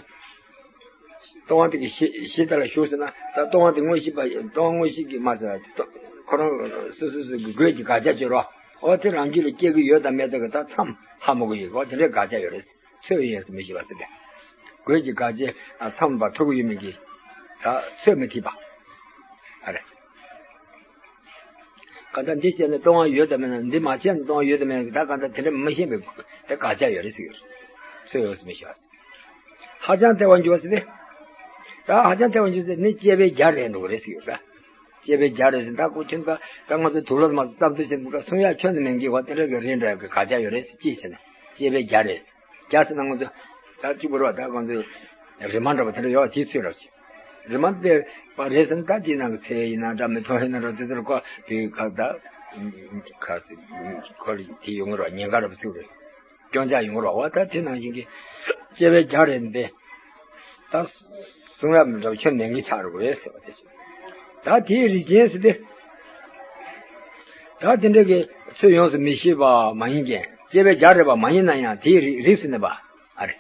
ལྟུང་བ་དེ་གི་གཞི་གཞི་དེ་ལ་ཞུགས་ཟེར་ན་ད་ལྟུང་བ་དེ་དངོས་གཞི་པ་ལྟུང་བ་དངོས་གཞི་གི་མ་ཟེར་ཁོ་རང་སོ་སོ་སོ་གི་དགོས་ཀྱི་དགག་བྱ་བྱེད་རོགས་འོ་དེ་རང་རྒྱུད་ལ་སྐྱེ་གི་ཡོད་དམ་མེད་དམ་གི་ད་མཚམས་ཧ་མ་གོ་ཡི་འོ་དེ་འདྲའི་དགག་བྱ་ཡོད་རེད། ཚོད་ཡོངས་སུ་མི་ཤེས་པ་ཟེར་ཏེ། དགོས་ཀྱི་དགག་བྱ་མཚམས་པ་ཐུག་གི་ཡོད་མེད་ཀྱི། ད་ཚོད་མི་ཐིག་པ། ཨ་རེ། གང་ལྟར་འདི་བྱས་ན་ལྟུང་བ་ཡོད་དམ་མེད་ན་འདི་མ་བྱས་ན་ལྟུང་བ་ཡོད་དམ་མེད་ན་ད་གང་ལྟར་དེ་འདྲ་མི་ཤེས་པའི་དེ་དགག་བྱ་ཡོད་རེད་ཟེར་གྱི་ཡོད་རེད། ཚོད་ཡོངས་སུ་མི་ཤེས་པ། ཧ་ཅང་ཐལ་བར་འགྱུར་བ་ཟེར་ཏེ། ད་ཧ་ཅང་ཐལ་བར་འགྱུར་ཟེར་ནི་དཔྱད་པའི་རྒྱ་རེད་འགྲོ་གི་རེད་ཟེར་གྱི་ཡོད་རེད། དཔྱད་པའི་རྒྱ་རེད་ཟེར་ད་ཁོ་ཁྱོད་ད་ད་ང་ཚོ་དུག་ལོག་མ་བསམ་ཚུལ་བྱེད་འདུག་ག་སུང་ཡ་ཁྱོད་ནི་མེད་གི་ཧོ་དེ་འདྲ་གི་རིགས་འདྲ་གི་དགག་བྱ་ཡོད་རེད་ཟེར་ཅི་བྱས་ནས་དཔྱད་པའི་རྒྱ་རེད། རྒྱ་ཟེར་ན་ང་ཚོ་ད་གཅིག་པུ་རོ་ད་ང་ཚོ་རི་མ་འདྲ་པོ་དེ་འདྲ་ཡོད་པ་དེའི་ཚོད་རེད་ཟེར། རི་མ་དེ་པ་རེད་ཟེར་ན་ད་དེའི་ནང་གི་ཚད་ཡིན་ན་འདྲ་མི་ཐོག་ཡིན་ན་འདྲ་དེ་ཚོར་ཁོ་དེ་ཁ་ད་ཁ་ཁོ་དེ་ཡོང་གི་རོ་ཉེན་ཁ་འདྲ་པོ་ཚུགས་རེད། སྐྱོན་ཆ་ཡོང་རོགས་བ་ད་དེ་ནང་བཞིན་གྱི་དཔྱད་པའི་རྒྱ་རེད་འདི། ད་གསུང་རབ་མི་འདྲ་བ་ཁྱོད་ནན་གྱི་ཆགས་རུ་རེད་ཟེར་བ་དེ་བཞིན། ད་དེའི་རིགས་ཅན་ཟེར་ཏེ། ད་དེ་འདྲ་གི་ཚོད་ཡོངས་སུ་མི་ཤེས་པ་མ་ཡིན་ཀྱང་དཔྱད་པའི་རྒྱ་རེད་པ་མ་ཡིན་ན་ཡང་དེའི་རིགས་རིགས་སུ་གནས་པ་ཨ་རེ།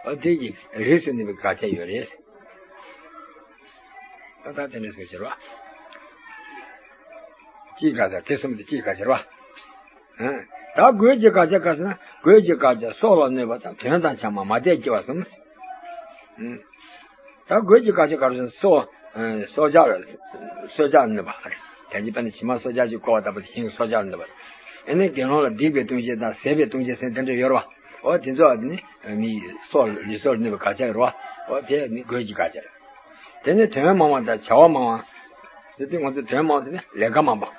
ཨ་དེ་གི་རིགས་སུ་གནས་པའི་དགག་བྱ་ཡོད་རེད། ད་ད་དེ་འདྲ་ཟེར་ཕྱིར་བ། སྤྱིའི་དགག་བྱ་དེ་གསུམ་དེ་སྤྱིའི་དགག་བྱ་རེད་བ། ད་དགོས་ཀྱི་དགག་བྱ་ག་ཟེར་ན་དགོས་ཀྱི་དགག་བྱ་སྲོག་ལ་གནོད་པ་དང་དོན་དང་བྱ་མ་མ་དད་སྐྱེ་བ་གསུམ། ད་དགོས་ཀྱི་དགག་བྱ་ག་ཟེར་ན་སྲོག་སྲོག་ཆགས་སྲོག་ཆགས་གནོད་པ་རེད། དེ་ཅི་དཔེར་ན་བྱེ་མ་སོ་བརྒྱ་ཅིག་བཀོག་པ་ལྟ་བུ་དེ་གཞན་གྱི་སྲོག་ཆགས་གནོད་པ་རེད། ཨེ་ནས་དགེ་སློང་ལ་སྡིག་པའི་ལྟུང་བྱེད་དང་ཟད་པའི་ལྟུང་བྱེད་ཟེར་དེ་འདྲ་ཡོད་རེད་བ། འོ་དེ་ཚོ་ནི་མིའི་སྲོག་ལུས་སྲོག་ལ་གནོད་པའི་དགག་བྱ་ཡོད་རེད་བ། འོ་དེ་ནི་དགོས་ཀྱི་དགག་བྱ་རེད། དེ་ནི་དོན་མང་བ་དང་བྱ་བ་མང་བ། ཟེར་དུས་ང་ཚོ་དོན་མང་ཟེར་ནས་ལས་ཀ་མང་པོ།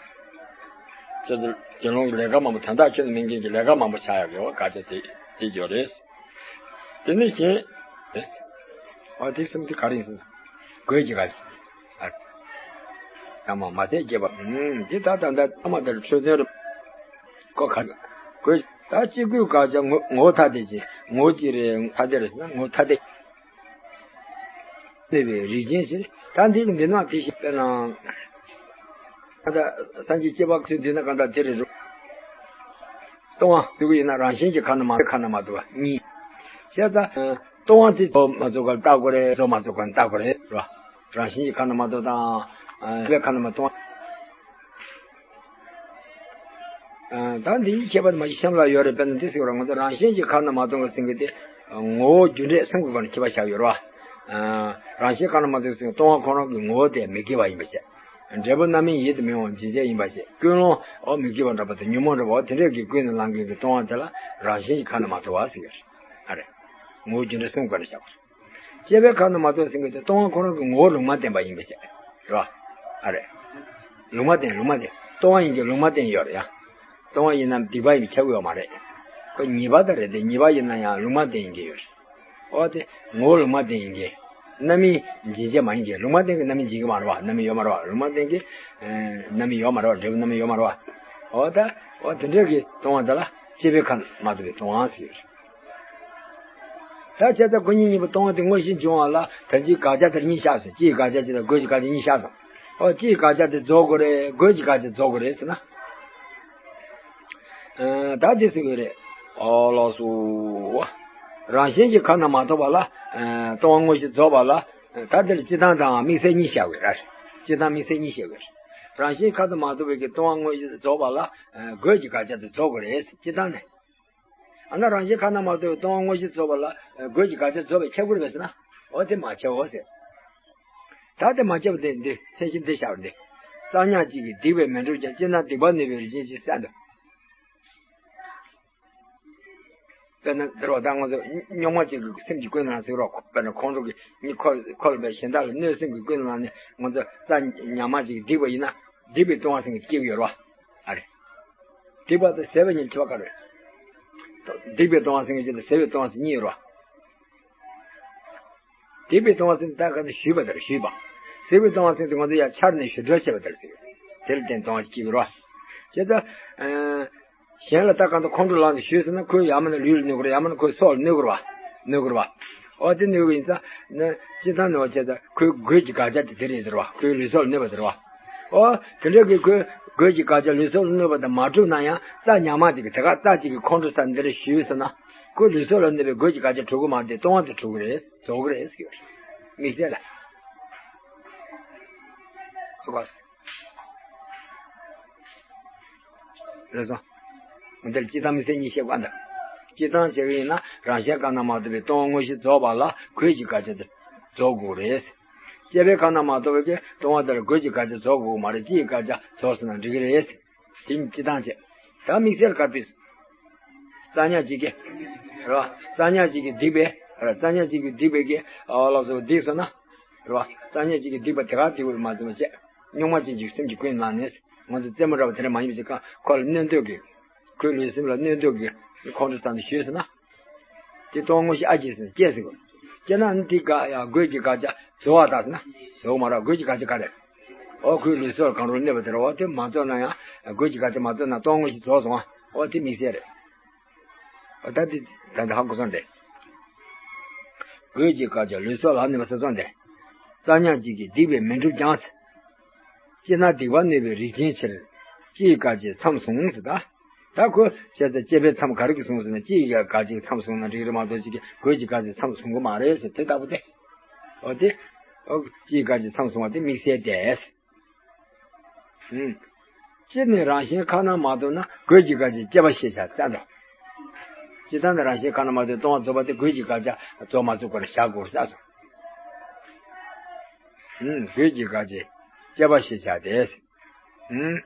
ཁྱོད་ཚོ་དགེ་སློང་གི་ལས་ཀ་མང་པོ་དོན་དག་ཁྱོད་ཚོ་མི་འགན་གྱི་ལས་ཀ་མང་པོ་བྱ་ཡག་གི་འོ་དགག་བྱ་དེ་དེ་ཡོད་རེད། དེ་ནི་གཞན། རེད། ཨ་དེ་གསུམ་དེ་ག་རེ་ཡིན་ཟེར་ན། གོས་ཀྱི་ག་རེ། ཨ། ཡང་མ་མ་དད་བརྒྱད་པ། ཨུམ། འདི་ད་ད་ད་ཐ་མ་དེར་ཆོས་ཚན་རུ། ཀོ་ག་རེ། གོས་ད་གཅིག་གོས་དགག་བྱ་ངོ་ངོ་ཐ་དད་ཅན། ངོ་གཅིག་རེད། ཐ་དད་རེད་ཟེར་ན་ངོ་ཐ་དད། གནས་པའི་རིགས་ཅན་ཞིག་ད་འདི་གི་འདི་ན་དེ་ཞིག་དཔེར་ན། ད་ལྟ་སངས་རྒྱས་སྐྱེ་བ་ཚུལ་འདི་ན་གང་ལྟར་དེ་རེད་རུང་། ལྟུང་བ་དེ་གི་ཡིན་ན་རང་བཞིན་གྱི་ཁ་ན་མ་ཁ་ན་མ་ཐོ་བ་གཉིས། བྱས་ཙང་ལྟུང་བ་དེ་རྫོགས་མ་རྫོགས་ག་ལ་བལྟ་དགོས་རེད། རྫོགས་མ་རྫོགས་ག་ལ་བལྟ་དགོས་རེད་རོ། རང་བཞིན་གྱི་ཁ་ན་མ་ཐོ་དང་། ཨ་ཁ་ན་མ་ལྟུང་བ། ཨ་ད་འདིའི་ཁྱད་པར་མ་གཞི་གཤམ་ལ་ཡོད་རེད། དཔེར་ན་འདི་ཟེར་བ་ང་ཚོ་རང་བཞིན་གྱི་ཁ་ན་མ་ལྟུང་བ་ཟེར་མཁན་དེ་ངོ་བོ་རྒྱུ་འབྲས་གསུམ་གྱི་སྒོ་ནས་ཁྱད་པར་བཞག་ཡོད་རེད་བ། ཨ་རང་བཞིན་ཁ་ན་མ་ལྟུང་ཟེར་ལྟུང་བ་ཁོ་རང་གི་ངོ་བོ་དེ་མི་དགེ་བ་ཡིན་པ་བཤད། འབྲས་བུ་རྣམ་སྨིན་ཡིད་དུ་མི་འོང་ཇི་བྱས་ཡིན་པ་བཤད། ཀུན་སློང་འོ་མི་དགེ་བ་འདྲ་པོ་དང་ཉོན་མོངས་འདྲ་པོ་འོ་དེ་འདྲས་ཀྱིས་ཀུན་ནས་བསླངས་མཁན་གྱི་ལྟུང་བ་དེ་ལ་རང་བཞིན་གྱི་ཁ་ན་མ་ལྟུང་བ་ཟེར་ཡོད་རེད། ཨ་རེད། ངོ་བོ་རྒྱུ་འབྲས་གསུམ་གྱི་སྒོ་ནས་བཞག་དགོས་རེད། སྐྱེ་བའི་ཁ་ན་མ་ལྟུང་ཟེར་མཁན་དེ་ལྟུང་བ་ཁོ་རང་གི་ངོ་བོ་ལུང་མ་བསྟན་པ་ཡིན་པ་བཤད། རེད་བ། ཨ་རེད། ལུང་མ་བསྟན་ལུང་མ་བསྟན། ལྟུང་བ་ཡིན་གྱི་ལུང་མ་བསྟན་ཡོད་རེད་ཡ། ལྟུང་བ་ཡིན་ན་སྡིག་པ་ཡིན་པས་ཁྱབ་ཡོད་མ་རེད། ཁོ་ཉེས་པ་ད་རེད་དེ་ཉེས་པ་ཡིན་ན་ཡང་ལུང་མ་བསྟན་ཡིན་གྱི་ཡོད་རེད། འོ་དེ་ངོ་བོ་ལུང་མ་བསྟན་ཡིན་གྱི། རྣམ་སྨིན་འབྱིན་བྱེད་མ་ཡིན་གྱི་ལུང་མ་བསྟན་གྱི་རྣམ་སྨིན་འབྱིན་གྱི་མ་རེད་བ། རྣམ་སྨིན་ཡོད་མ་རེད་བ། ལུང་མ་བསྟན་གྱི་རྣམ་སྨིན་ཡོད་མ་རེད་བ། འབྲས་བུ་རྣམ་སྨིན་ཡོད་མ་རེད་བ། འོ་ད་འོ་དེ་འདྲ་གི་ལྟུང་བ་དེ་ལ་སྐྱེ་བའི་ཁ་ན་མ་ལྟུང་བའི་ལྟུང་བ་ཟེར་ཡོད་རེད། ད་བྱས་ཙང་ཁོ་གཉིས་གཉིས་པོ་ལྟུང་བ་དེ་དངོས་གཞི་འབྱུང་བ་ལ་ད་ཅིའི་དགག་བྱ་དེར་གཉིས་བཞག་སོང་། སྤྱིའི་དགག་བྱ་གཅིག་དང་གོས་ཀྱི་དགག་བྱ་གཉིས་བཞག་སོང་། ཨོ་སྤྱིའི་དགག་བྱ་དེ་རྫོགས་དགོས་རེད། གོས་ཀྱི་དགག་བྱ་རྫོགས་དགོས་རེད་ཟེར་ན། ཨ་ད་དེ་ཟེར་དགོས་རེད། ཨོ་ལགས་སོ། རང་བཞིན་གྱི་ཁ་ན་མ་ཐོ་བ་ལ་ཨ་ལྟུང་བ་དངོས་གཞི་རྫོགས་པ་ལ་ད་དེར་སྤྱི་བཏང་དང་དམིགས་བསལ་གཉིས་བཞག་དགོས་རེད། སྤྱི་བཏང་དམིགས་བསལ་གཉིས་བཞག་དགོས་རེད། རང་བཞིན་ཁ་ན་མ་ཐོ་བའི་གི་ལྟུང་བ་དངོས་གཞི་རྫོགས་པ་ལ་ཨ་གོས་ཀྱི་དགག་བྱ་དེ་རྫོགས་དགོས་རེད། སྤྱི་བཏང་ནས། ཨ་ན་རང་བཞིན་ཁ་ན་མ་ཐོ་བའི་ལྟུང་བ་དངོས་གཞི་རྫོགས་པ་ལ་ཨ་གོས་ཀྱི་དགག་བྱ་རྫོགས་པས་ཁྱབ་ཀྱི་རེད་པས་ཟེར་ན། འོ་དེ་མ་ཁྱབ་འོ་ཟེར། ད་དེ་མ་ཁྱབ་པ་དེ་འདི་མཚན་གཞི་འདི་བཞག་པ་འདི། རྩ་ཉག་གཅིག་གིས་སྡིག་པས་མི་འགྲུབ་ཀྱང་། སྤྱིར་ན་སྡིག་པ་ནུས་པའི་རིགས་ཅན་ཞིག་བསམ་དུ། དཔེར་ན་འདིར་བ་ད་ང་ཚོ་རྙོག་མ་གཅིག་གི་སེམས་ཀྱི་ཀུན་སློང་ཟེར་རོགས། དཔེར་ན་ཁོང་ཁྲོ་གི་མི་ཁོ་ཁོ་ལ་བས་གཞན་དག་ལ་གནོད་སེམས་ཀྱི་ཀུན་སློང་ནི་ང་ཚོ་རྩ་ཉག་མ་གཅིག་སྡིག་པ་ཡིན་ན་སྡིག་པའི་ལྟུང་བ་སེམས་ཀྱི་སྐྱེ་གི་ཡོད་རེད་བ། ཨ་རེད། སྡིག་པ་དང་ཟད་པ་གཉིས་ཁྱད་པར་ག་རེ། སྡིག་པའི་ལྟུང་བ་སེམས་ཀྱི་སྐྱེ་དང་ཟད་པའི་ལྟུང་བ་སེམས་གཉིས་ཡོད་རེད་བ། སྡིག་པའི་ལྟུང་བ་སེམས་ད་ག་ནས་ཞུས་པ་ལྟར་ཞུས་པ། ཟད་པའི་ལྟུང་བ་སེམས་དེ་ང་ཚོ་ཡང་འཕྱར་ནས་ཞུ་སྒྲ་བྱས་པ་ལྟར་ཟེར། དེ་ལ་བརྟེན་ལྟུང་བ་སྐྱེ་གི་རེད་བ། བྱས་ཙང་། གཞན་ལ་ད་གང་ལྟར་ཁོང་ཁྲོ་ལངས་ནས་ཞུས་ཟེར་ན་ཁོའི་ཡ་མ་ན་ལུས་ལ་གནོད་གི་རེད། ཡ་མ་ན་ཁོའི་སྲོག་ལ་གནོད་གི་རེད་བ། གནོད་གི་རེད་བ། འོ་དེ་གནོད་གི་ཡིན་ཙང་ན་སྤྱིར་བཏང་ནས་བ་བྱས་ཙང་ཁོའི་གོས་ཀྱི་དགག་བྱ་དེ་དེ་རེད་ཟེར་བ། ཁོའི་ལུས་སྲོག་ལ་གནོད་པ་ཟེར་བ། འོ་དེ་འདྲ་གི་ཁོའི་གོས་ཀྱི་དགག་བྱ་ལུས་སྲོག་ལ་གནོད་པ་དེ་མ་གྲུབ་ན་ཡང་རྩ་ཉག་མ་གཅིག་གི་དེ་ག་རྩ་གཅིག་གི་ཁོང་ཁྲོ་ཟ་འདི་རེད་ཞུས་ཟེར་ན། ཁོའི་ལུས་སྲོག་ལ་གནོད་པའི་གོས་ཀྱི་དགག་བྱ་གྲུབ་གི་མ་རེད་དེ་ལྟུང་བ་དེ་གྲུབ་གི་རེད། རྫོགས་གི་རེད་ཟེར་གི་ཡོད་རེད། དམིགས་བསལ་ལ། ཧ་གོ་སོང་། རེད་སོང་། འདིར་སྤྱི་བཏང་དམིགས་བསལ་གཉིས་བཤད་དགོས་འདུག་སྤྱི་བཏང་བྱེད་ཀྱི་ཡིན་ན་རང་བཞིན་ཁ་ན་མ་ཐོ་བའི་ལྟུང་བ་དངོས་གཞི་རྫོགས་པ་ལ་གོས་ཀྱི་དགག་བྱ་དེ་རྫོགས་དགོས་རེད། སྐྱེ་བའི་ཁ་ན་མ་ཐོ་བའི་གི་ལྟུང་བ་དེར་གོས་ཀྱི་དགག་བྱ་རྫོགས་དགོས་མ་རེད། སྤྱིའི་དགག་བྱ་རྫོགས་སོང་ན་འགྲིག་གི་རེད། དེ་ནི་སྤྱི་བཏང་བྱེད། ད་དམིགས་བསལ་ག་རེ་ཕེབས། རྩ་ཉག་གཅིག་གིས། རེད་བ། རྩ་ཉག་གཅིག་གིས་སྡིག་པས། རེད། རྩ་ཉག་གཅིག་གིས་སྡིག་པའི་གི་ཨ་ལགས་སོ་སྡིག་སོང་ན། རེད་བ། རྩ་ཉག་གཅིག་གིས་སྡིག་པ་དེ་ག་སྡིག་པ་མ་བརྩམས་བྱས། རྙོག་མ་ཅན་གྱི་སེམས་ཀྱི་ཀུན་སློང་ནི། ང་ཚོ་རྩེད་མོ་འདྲ་བ་དེ་འདྲ་མ་ཡིན་པ་ཞིག་གང་ཁོ་ལ་གནོད་འདོད་ཀྱི། ཁོའི་ལུས་སེམས་ལ་གནོད་འདོད་ཀྱི་ཁོང་ཁྲོ་ཟ་འདི་ཞུས་སོང་ན། དེ་ལྟུང་བ་དངོས་གཞི་ཨ་ཅེ་ཟེར་སྐྱེས་ཟེར་གོ། སྐྱེས་ན་ནི་དེ་ག་ཡང་གོས་ཀྱི་དགག་བྱ་རྫོགས་པ་དང་ཟེར་ན། རྫོགས་མ་རེད། གོས་ཀྱི་དགག་བྱ་ག་རེ། ཨོ་ཁོའི་ལུས་སྲོག་ལ་གང་རུང་གནོད་པ་དེ་རེད། ཨོ་དེ་མ་རྫོགས་ན་ཡང་གོས་ཀྱི་དགག་བྱ་མ་རྫོགས་ན་ལྟུང་བ་དངོས་གཞི་རྫོགས་སོང་ཨ། ཨོ་དེ་དམིགས་བསལ་རེད། ཨོ་ད་དེ་ད་ད་ཧ་གོ་སོང་རེད། གོས་ཀྱི་དགག་བྱ་ལུས་སྲོག་ལ་གནོད་པ་ཟེར་སོང་རེད། རྩ་ཉག་གཅིག་གིས་སྡིག་པས་མི་འགྲུབ་ཀྱང་ཟེར། སྤྱིར་ན་སྡིག་པ་ནུས་པའི་རིགས་ཅན་ཕྱིར། སྤྱིའི་དགག་བྱས་མཚམས་བཟུང་ཟེར་ད། ད་ཁོ་བྱས་ཙང་སྐྱེ་བའི་མཚམས་ག་རེ་གིས་བཟུང་ཟེར་ན་སྤྱིའི་དགག་བྱས་མཚམས་བཟུང་ན་འགྲིག་རེད་མ་གཏོགས་ཅིག་གིས་གོས་ཀྱི་དགག་བྱས་མཚམས་བཟུང་གི་མ་རེད་ཟེར་དེ་ལྟ་བུ་སྟེ། འོ་དེ། འོ་སྤྱིའི་དགག་བྱས་མཚམས་བཟུང་བ་དེ་དམིགས་བསལ་ཏེ། ཨུམ། སྤྱིར་ནི་རང་བཞིན་ཁ་ན་མ་ཐོ་ན་གོས་ཀྱི་དགག་བྱས་སྐྱེ་བ་ཞེས་བྱ་བསྟན་ཏོ། སྤྱིར་བཏང་ནི་རང་བཞིན་ཁ་ན་མ་ཐོ་ལྟུང་བ་རྫོགས་པ་དེ་གོས་ཀྱི་དགག་བྱས་རྫོགས་མ་རྫོགས་པར་བཞག་དགོས་ས་སོ། ཨུམ། གོས་ཀྱི་དགག་བྱས་སྐྱེ་བ་ཞེས་བྱ་སྟེ། ཨུམ།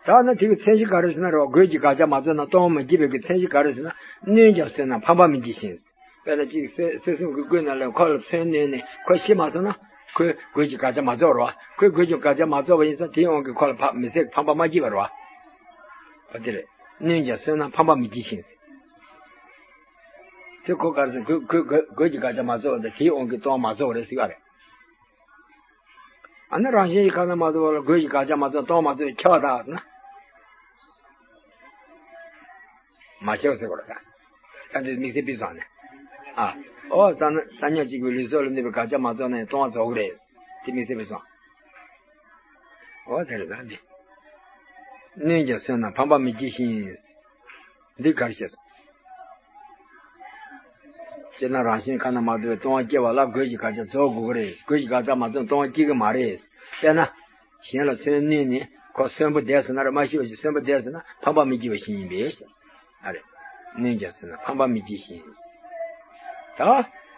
ད་ནི་དེ་གི་མཚན་གཞི་ག་རེ་ཟེར་ན་རེད་བ། གོས་ཀྱི་དགག་བྱ་མ་རྫོགས་ན་ལྟུང་བ་མི་བགྱིད་པའི་གི་མཚན་གཞི་ག་རེ་ཟེར་ན། གནོན་ཀྱང་གསོས་ན་ཕམ་པ་མི་བགྱིད་ཞིང་། དཔེར་ན་གཅིག་གསོད་གསོད་སེམས་ཀྱི་ཀུན་ནས་ལས་ཁོ་ལ་མཚོན་གནོན་ནས་ཁོ་ཤི་མ་སོང་ན། ཁོས་གོས་ཀྱི་དགག་བྱ་མ་རྫོགས་རེད་བ། ཁོས་གོས་ཀྱི་དགག་བྱ་མ་རྫོགས་པ་ཡིན་ཙང་དེའི་དབང་གིས་ཁོ་ལ་ཕ་མི་ཚེ་ཕམ་པ་མ་བགྱིས་པ་རེད་བ། འོ་དེ་རེད། གནོན་ཀྱང་གསོས་ན་ཕམ་པ་མི་བགྱིད་ཞིང་། དེ་ཁོ་ག་རེ་ཟེར། གོས་གོས་གོས་གོས་ཀྱི་དགག་བྱ་མ་རྫོགས་པ་དང་དེའི་དབང་གིས་སྟོང་པ་མ་རྫོགས་པ་རེད་ཟེར་བ་རེད། ཨ་ནི་རང་བཞིན་གྱི་ཁ་ན་མ་ཐོ་བ་ལ་གོས་ཀྱི་དགག་བྱ་མ་རྫོགས། སྟོང་པ་མ་རྫོགས་པའི་ཁྱབ་པ་དག་ཟེར་ན། མ་ཁྱབ་ཟེར་བ་རེད་ད། ད་འདི་དམིགས་བསལ་ཕུད་སོང་ནས། ཨ། ཨོ་ད་ནི་ས་ཉག་གཅིག་པའི་ལུས་སྲོག་ལ་གནོད་པའི་དགག་བྱ་མ་རྫོགས་ན་ཡང་སྟོང་པ་རྫོགས་ཀྱི་རེད། དེ་དམིགས་བསལ་ཕུད་སོང་། ཨོ་དེ་རེད་ད་འདི། གནོད་ཀྱང་སོན་ན་ཕམ་པ་མི་བགྱིད་བཞིན། འདི་ག་རེ་བཤད་སོང་། སྤྱིར་ན་རང་བཞིན་ཁ་ན་མ་ཐོ་བའི་སྟོང་པ་སྐྱེ་བ་ལ་གོས་ཀྱི་དགག་བྱ་རྫོགས་དགོས་ཀྱི་རེད། གོས་ཀྱི་དགག་བྱ་མ་རྫོགས་ན་སྟོང་པ་སྐྱེ་གི་མ་རེད། དཔེར་ན། གཞན་ལ་སོན་གནོད་ནས་ཁོ་གསོན་པོ་བསྡད་སོང་ན་ར། མ་ཤི་བ་ཞིག་གསོན་པོ་བསྡད་སོང་ན་ཕམ་པ་མི་བགྱིད་པ་བཞིན་ཡིན་པས། ཨ་རེ། གནོད་ཀྱང་སོན་ན་ཕམ་པ་མི་བགྱིད་བཞིན། ད།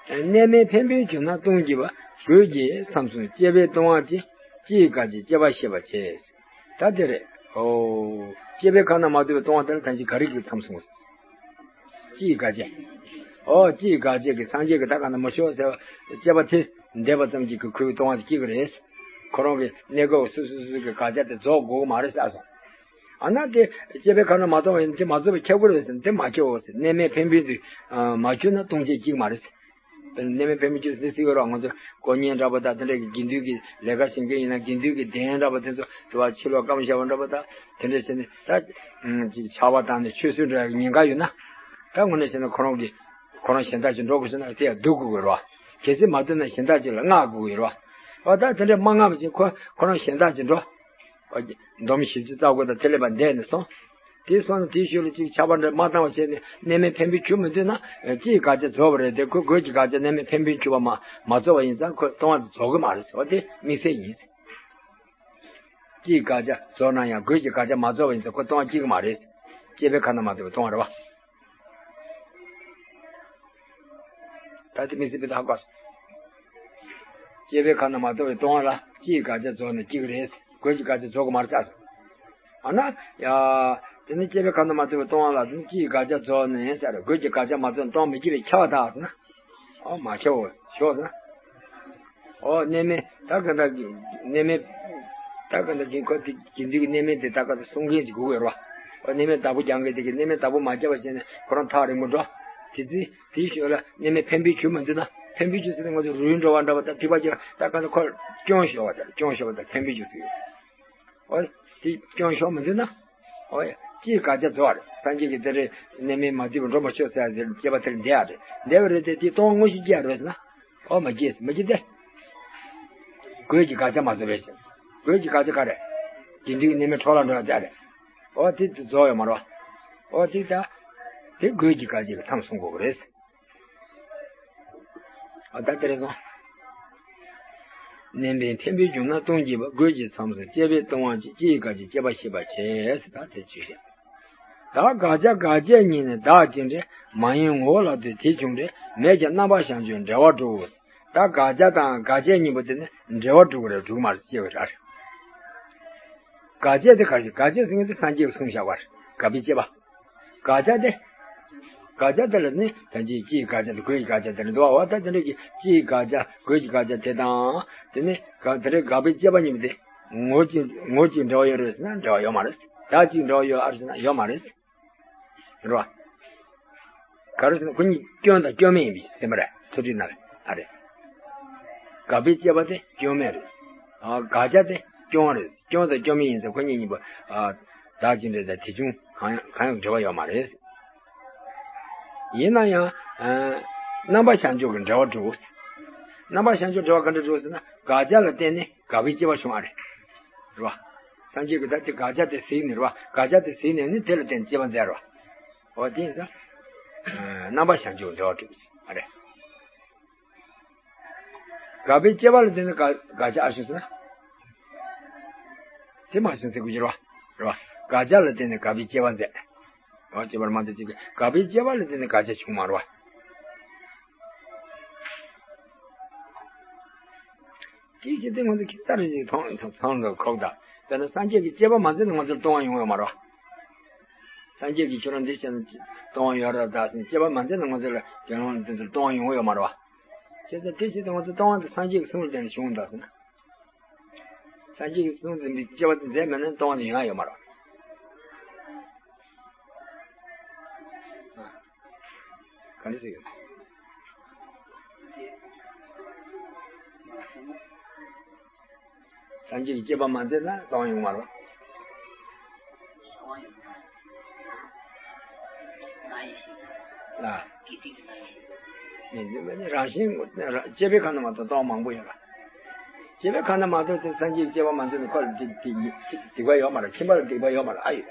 གནས་མལ་ཕན་པོའི་རྒྱུ་ན་ལྟུང་བགྱིད་པ། གོས་ཀྱི་མཚམས་སུ་སྐྱེ་བོའི་ལྟུང་བ་ཅི། ཅི་ཡི་དགག་བྱའི་སྐྱེ་བ་ཤེས་པར་བྱེད། ད་དེ་རེད། ཨོ། སྐྱེ་བོའི་ཁ་ན་མ་ཐོ་བའི་ལྟུང་བ་དེ་ལ་ད་ཅི་ག་རེ་གི་མཚམས་སུ། ཅི་ཡི་དགག་བྱ། ཨོ་ཅི་ཡི་དགག་བྱ་གི་སངས་རྒྱས་ཀྱི་ད་ག་ན་མི་ཤོག་ཟེར་བ། སྐྱེ་བ་དེ་འདས་པ་ཙམ་གྱིས་ཀྱི་ཁོའི་ལྟུང་བ་དེ་སྐྱེ་གི་རེད། ཁོ་རང་གི་གནས་སྐབས་སོ་སོ་སོ་སོ་གི་དགག་བྱ་དེ་རྫོགས་དགོས་ཀྱི་མ་རེད་ཟེར་སོང་། ཨ་ན་དེ་སྐྱེ་བོའི་ཁ་ན་མ་ཐོ་བ་ཡིན་དེ་མ་རྫོགས་པའི་ཁྱབ་ཀྱི་རེད་ཟེར་ན་དེ་མ་ཁྱབ་འོ་ཟེར། གནས་མལ་ཕན་པོའི་དུས་མ་གྱུར་ན་ལྟུང་བྱེད་སྐྱེ་གི་མ་རེད་ཟེར། གནས་མལ་ཕན་པོའི་རྒྱུ་ཟེར་ཟེར་གྱི་ཡོད་རེད། ང་ཚོ་དཀོན་གཉེར་འདྲ་པོ་དང་དེ་འདྲ་གི་དགེ་འདུན་གྱི་ལས་ཀ་བྱེད་མཁན་ཡིན་ན་དགེ་འདུན་གྱི་གདན་འདྲ་པོ་དེ་ཚོ་དུ་བ་ཕྱི་ལོགས་སྐམ་ཤ་བ་འདྲ་པོ་དང་དེ་འདྲ་བྱས་ནས་ད་ཅིག་ཆར་པ་དང་ནི་ཆུ་སྲིན་འདྲ་ཉེན་ཁ་ཡོད་ན། ད་དངོས་གནས་བྱས་ན་ཁོ་རང་གི་ཁོ་རང་གཞན་དག་ཅིག་འགྲོ་དགོས་ཟེར་ན་དེ་ཡང་སྡུག་དགོས་ཀྱི་རེད་བ། གལ་སྲིད་མ་སྡུག་ན་གཞན་དག་ཅིག་ལ་མངགས་དགོས་ཀྱི་རེད་བ། འོ་ད་དེ་འདྲ་མ་མངགས་པ་བཞིན་ཁོ་ཁོ་རང་གཞན་དག་ཅིག་འགྲོ། འོ་འདོམ་བཞི་བཅུ་རྩ་དགུ་དང་དེ་ལས་པ་འདས་ནས་སོང་། དེ་སོང་ན་དེའི་ཤུལ་ལ་ཅིག་ཆར་པ་འདྲ་མ་བཏང་བ་བྱས་ནས་གནས་མལ་ཕན་པོའི་རྒྱུ་མི་འདུག་ན། ཅི་ཡི་དགག་བྱ་རྫོགས་པ་རེད་དེ། ཁོ་གོས་ཀྱི་དགག་བྱ་གནས་མལ་ཕན་པོའི་རྒྱུ་བ་མ་མ་རྫོགས་པ་ཡིན་ཙང་ཁོས་ལྟུང་བ་དེ་རྫོགས་ཀྱི་མ་རེད་ཟེར་བ་དེ་དམིགས་བསལ་ཡིན། ཅི་ཡི་དགག་བྱ་རྫོགས་ན་ཡང་གོས་ཀྱི་དགག་བྱ་མ་རྫོགས་པ་ཡིན་ཙང་ཁོ་ལྟུང་བ་སྐྱེ་གི་མ་རེད། སྐྱེ་བོའི་ཁ་ན་མ་ཐོ་བའི་ལྟུང་བ་རེད་བ། ད་དེ་དམིགས་བསལ་ཕུད་ད་ཧ་གོ་སོང་། སྐྱེ་བོའི་ཁ་ན་མ་ཐོ་བའི་ལྟུང་བ་ལ་ཅི་ཡི་དགག་བྱ་རྫོགས་ན་སྐྱེ་གི་རེད། གོས་ཀྱི་དགག་བྱ་རྫོགས་གི་མ་རེད་ཟེར་སོང་། ཨ་ན། ཡ། དེ་ནི་སྐྱེ་བོའི་ཁ་ན་མ་ཐོ་བའི་ལྟུང་བ་ལ་དེ་ནི་ཅི་ཡི་དགག་བྱ་རྫོགས་ནས་ཟེར། གོས་ཀྱི་དགག་བྱ་མ་རྫོགས་ན་ལྟུང་བ་མི་བགྱིད་པའི་ཁྱབ་པ་དག་ཟེར་ན། ཨོ་མ་ཁྱབ་འོ་ཞོག་ཟེར་ན། ཨོ་གནས་མལ་ད་ག་འདྲ་གི་གནས་མལ། ད་ག་འདྲ་གི་ཁོ་དེ་དགེ་འདུན་གྱི་གནས་མལ་དེ་ད་ག་དེ་སྲུང་མཁན་ཅིག་དགོས་ཀྱི་རེད་བ། ཨོ་གནས་མལ་བདག་པོ་རྒྱག་མཁན་དེ་གི་གནས་མལ་བདག་པོ་མ་རྒྱབ་པ་བྱས་ནས་ཁོ་རང་ཐག་རིང་པོ་འགྲོ། དེ་དུས་དེའི་ཞོར་ལ་གནས་མལ་ཕན་པའི་རྒྱུ་མི་འདུག་ན། ཕན་པའི་རྒྱུ་ཟེར་ན་ང་ཚོ་རུལ་འགྲོ་བ་འདྲ་བ་དང་ཐིགས་པ་ཅིག་ད་ག་འདྲ་ཁོ་སྐྱོན་ཤོར་བ་དང་སྐྱོན་ཤོར་བ་དང་ཕན་པའི་རྒྱུ་ཟེར། ཨོ། དེ་སྐྱོན་ཤོར་མི་འདུག་ན། ཨོ་ཡ། ཅི་ཡི་དགག་བྱ་རྫོགས་རེད། སངས་རྒྱས་ཀྱིས་དེ་རེད། གནས་མལ་མ་བདེ་བ་འགྲོ་མ་ཆོག་ཟེར་ཡ་དེ་སྐྱེ་བ་དེར་འདས་ཡ་རེད། འདས་པ་རེད་དེ་དེ་ལྟུང་བ་དངོས་གཞི་སྐྱེ་ཡ་རེད་ཟེར་ན། ཨོ་མ་སྐྱེས་མ་སྐྱེས་ཏེ། གོས་ཀྱི་དགག་བྱ་མ་རྫོགས་པའི་ཕྱིར། གོས་ཀྱི་དགག་བྱ་ག་རེ། དགེ་འདུན་གྱི་གནས་མལ་འཕྲོ་བརླག་འགྲོ་ཡ་དེ་རེད། ཨོ་དེ་རྫོགས་ཡོད་མ་རེད་བ། ཨོ་དེ་ད། དེ་གོས་ཀྱི་དགག་བྱ་གི་མཚམས་སྲུང་དགོས་ཀྱི་རེད། ཨ་ད་དེ་རེད་སོང་། གནས་མལ་ཕན་པོའི་རྒྱུ་ན་ལྟུང་བགྱིད་པ། གོས་ཀྱི་མཚམས་སུ་སྐྱེ་བོའི་ལྟུང་བ་ཅི། ཅི་ཡི་དགག་བྱའི་སྐྱེ་བ་ཤེས་པར་བྱེད་ཟེར། ད་དེ་ཅི་ཞེས། ད་དགག་བྱ་དགག་བྱེད་གཉིས་ནི་བདག་གཅིག་འབྲེལ། མ་ཡིན་ངོ་བོ་ལ་ལྟོས་དེ་བྱུང་འབྲེལ། མེད་ཀྱང་རྣམ་པར་བྱང་ཆུབ་འབྲེལ་བར་གྲུབ། ད་དགག་བྱ་དང་དགག་བྱེད་གཉིས་པོ་དེ་ནི་འབྲེལ་བར་གྲུབ་ཀྱི་རེད། གྲུབ་མ་རེད་ཅེས་པ་རེད། དགག་བྱ་དེ་ག་རེ། དགག་བྱ་ཟེར་མཁན་དེ་སངས་རྒྱས་ཀྱིས་གསུངས་བཞག་པ་རེད། དགག་པའི་དཔྱད་པ། དགག་བྱ་དེ། དགག་བྱ་དེ་ལ་ནི་ད་ཅི་ཅི་ཡི་དགག་བྱ་དང་གོས་ཀྱི་དགག་བྱ་དེ་འདྲ་འདུག་བ། འོ་ད་དེ་འདྲ་གི་ཅི་ཡི་དགག་བྱ་གོས་ཀྱི་དགག་བྱ་དེ་དང་། དེ་ནི་ག་དེ་འདྲའི་དགག་པའི་དཔྱད་པ་གཉིས་པོ་དེ། ངོ་གཅིག་ངོ་གཅིག་འབྲེལ་བ་ཡོད་རེད་ཟེར་ན་འབྲེལ་བ་ཡོད་མ་རེད། བདག་གཅིག་འབྲེལ་བ་ཡོད་ཨ་རེད་ཟེར་ན་ཡོད་མ་རེད། རེད་བ། ག་རེ་ཟེར་ན་ཁོ་གཉིས་སྐྱོན་དང་སྐྱོན་མེད་ཡིན་པའི་ཕྱིར་ཟེར་བ་རེད། ཐོས་གྲོལ་ནང་ལ་ཨ་རེད། དགག་པའི་དཔྱད་པ་དེ་སྐྱོན་མེད་རེད། ཨ་དགག་བྱ་དེ་སྐྱོན་རེད། སྐྱོན་དང་སྐྱོན་མེད་ཡིན་ཙང་ཁོ་གཉིས་གཉིས་པོ་ཨ་བདག་གཅིག་འབྲེལ་དང་དེ་བྱུང་གང་ཡང་གང་ཡང་འབྲེལ་བ་ཡོད་མ་རེད། ཡིན་ན་ཡང་ཨ་རྣམ་པ་བྱང་ཆུབ་ཀྱི་འབྲེལ་བ་གྲུབ། རྣམ་པ་བྱང་ཆུབ་འབྲེལ་བ་ག་འདྲ་གྲུབ་ཟེར་ན་དགག་བྱ་ལ་བརྟེན་ནས་དགག་པའི་དཔྱད་པ་བྱུང་བ་རེད། རེད་བ། སངས་རྒྱས་ཀྱིས་ད་དེ་དགག་བྱ་དེ་གཟིགས་ནས་རེད་བ། དགག་བྱ་དེ་གཟིགས་ནས་ནི་དེ་ལ་བརྟེན་ནས་དཔྱད་པ་མཛད་རེད་བ། འོ་དེ་ཡིན་ཙང་། རྣམ་པ་བྱང་ཆུབ་འབྲེལ་བ་གྲུབ་ཟེར་བ་རེད། དགག་པའི་དཔྱད་པ་ལ་བརྟེན་ནས་དགག་དགག་བྱ་ཨ་བྱུང་ཟེར་ན། དེ་མ་བྱུང་ཟེར་དགོས་ཀྱི་རེད་བ། རེད་བ། དགག་བྱ་ལ་བརྟེན་ནས་དགག་པའི་དཔྱད་པ་མཛད། འོ་དཔྱད་པར་མ་འདུ་བྱེད་ཀྱི་དགག་པའི་དཔྱད་པ་ལ་བརྟེན་ནས་དགག་བྱ་བྱུང་མ་རེད་བ། ཅིའི་ཕྱིར་དེ་ང་ཚོ་ཁྱད་མཚར་ཞིག་མཐོང་མཐོང་དང་ཁོག་དང་། དཔེར་ན་སངས་རྒྱས་ཀྱིས་དཔྱད་པ་མ་མཛད་ན་ང་ཚོར་ལྟུང་བ་ཡོང་ཡོད་མ་རེད་བ། སངས་རྒྱས་ཀྱིས་ཁྱོད་རང་འདི་བྱས་ན་ལྟུང་བ་ཡོད་རེད་ད་ཟེར་ནས་དཔྱད་པ་མ་མཛད་ན་ང་ཚོ་ལ་དགེ་སློང་དེ་ཚོར་ལྟུང་བ་ཡོང་ཡོད་མ་རེད་བ། བྱས་ཙང་དེ་བྱས་ཙང་ང་ཚོ་ལྟུང་བ་དེ་སངས་རྒྱས་ཀྱི་གསུང་ལ་བརྟེན་ནས་བྱུང་འདུག་ཟེར་ན། སངས་རྒྱས་ཀྱི་གསུང་དེ་འདི་དཔྱད་པ་དེ་མཛད་མེད་ན་ལྟུང་བ་དེ་ཡོང་ཡ་ཡོད་མ་རེད་བ། སངས་རྒྱས་ཀྱི་སྤྱད་པ་མ་མཛད་ན་སྟོང་ཡོང་མ་རེད། ལ། ནི་རང་བཞིན་སྤྱད་པའི་ཁ་ན་མ་གཏོགས་སྟོང་མང་པོ་ཡོད་ར། སྤྱད་པའི་ཁ་ན་མ་གཏོགས་དེ་སངས་རྒྱས་ཀྱི་སྤྱད་པ་མ་མཛད་ན་ཁོ་ལ་སྡིག་སྡིག་སྡིག་པ་ཡོད་མ་རེད། ཁྱིམ་པ་ལ་སྡིག་པ་ཡོད་མ་རེད། ཨ་ཡོད།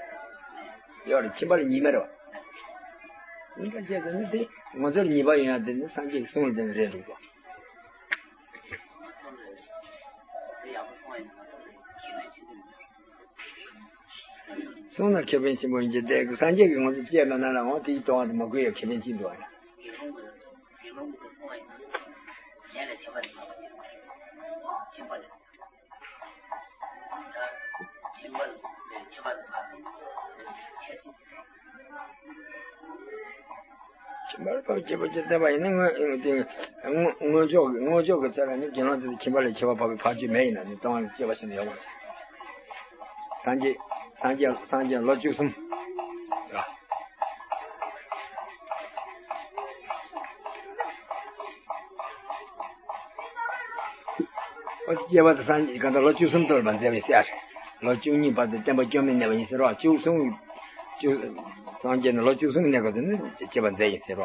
ཡོད་རེད། ཁྱིམ་པ་ལ་ཉེས་མེད་རེད་བ། ཨིན་ཀ་བྱས་ཙང་ནི་དེ་ང་ཚོར་ཉེས་པ་ཡོང་ཡ་དེ་ནི་སངས་རྒྱས་ཀྱི་གསུང་ལ་བརྟེན་ནས་རེད་འདུག་གོ། གསུང་ན་ཁེ་ཕན་ཆེན་པོ་ཡིན་གྱི་དེ་སངས་རྒྱས་ཀྱིས་ང་ཚོ་བཅད་མ་གནང་ན་འོ་དེའི་ལྟུང་བ་དེ་མ་གོས་ཡ་ཁེ་ཕན་ཅི་འདུག་ཨ། ཁྱིམ་པ་ལ་ཕར་སྐྱེ་བ་ཅི་བསྟན་པ་ཡིན་ན་དངོས་དེ་དངོས་དངོས་ཕྱོགས་ཀྱི་དངོས་ཕྱོགས་ཀྱི་ཚེ་ལ་ནི་དགེ་སློང་དེ་ཁྱིམ་པ་ལས་ཁྱད་པར་འཕགས་པའི་ཕ་ཆོས་མེད་ཡིན་ན་ནི་སྟོང་ལ་སྐྱེ་བ་ཤིན་ཏུ་ཡོད་མ་རེད། སངས་རྒྱས་སངས་རྒྱས་སངས་རྒྱས་ལོ་བཅུ་གསུམ་ལ། ཨོ་དེ་སྐྱེ་བ་དེ་སངས་རྒྱས་གང་ལྟར་ལོ་བཅུ་གསུམ་ཐོབ་པར་མཛད་པའི་སྲས་རེད། ལོ་བཅུ་གཉིས་བར་དུ་བསྟན་པ་སྐྱོན་མེད་གནས་པ་ཡིན་ཟེར་བ། བཅུ་གསུམ་བཅུ་སངས་རྒྱས་ནས་ལོ་བཅུ་གསུམ་གནས་སྐབས་དེ་ནི་སྐྱེ་བ་མཛད་ཡིན་ཟེར་བ།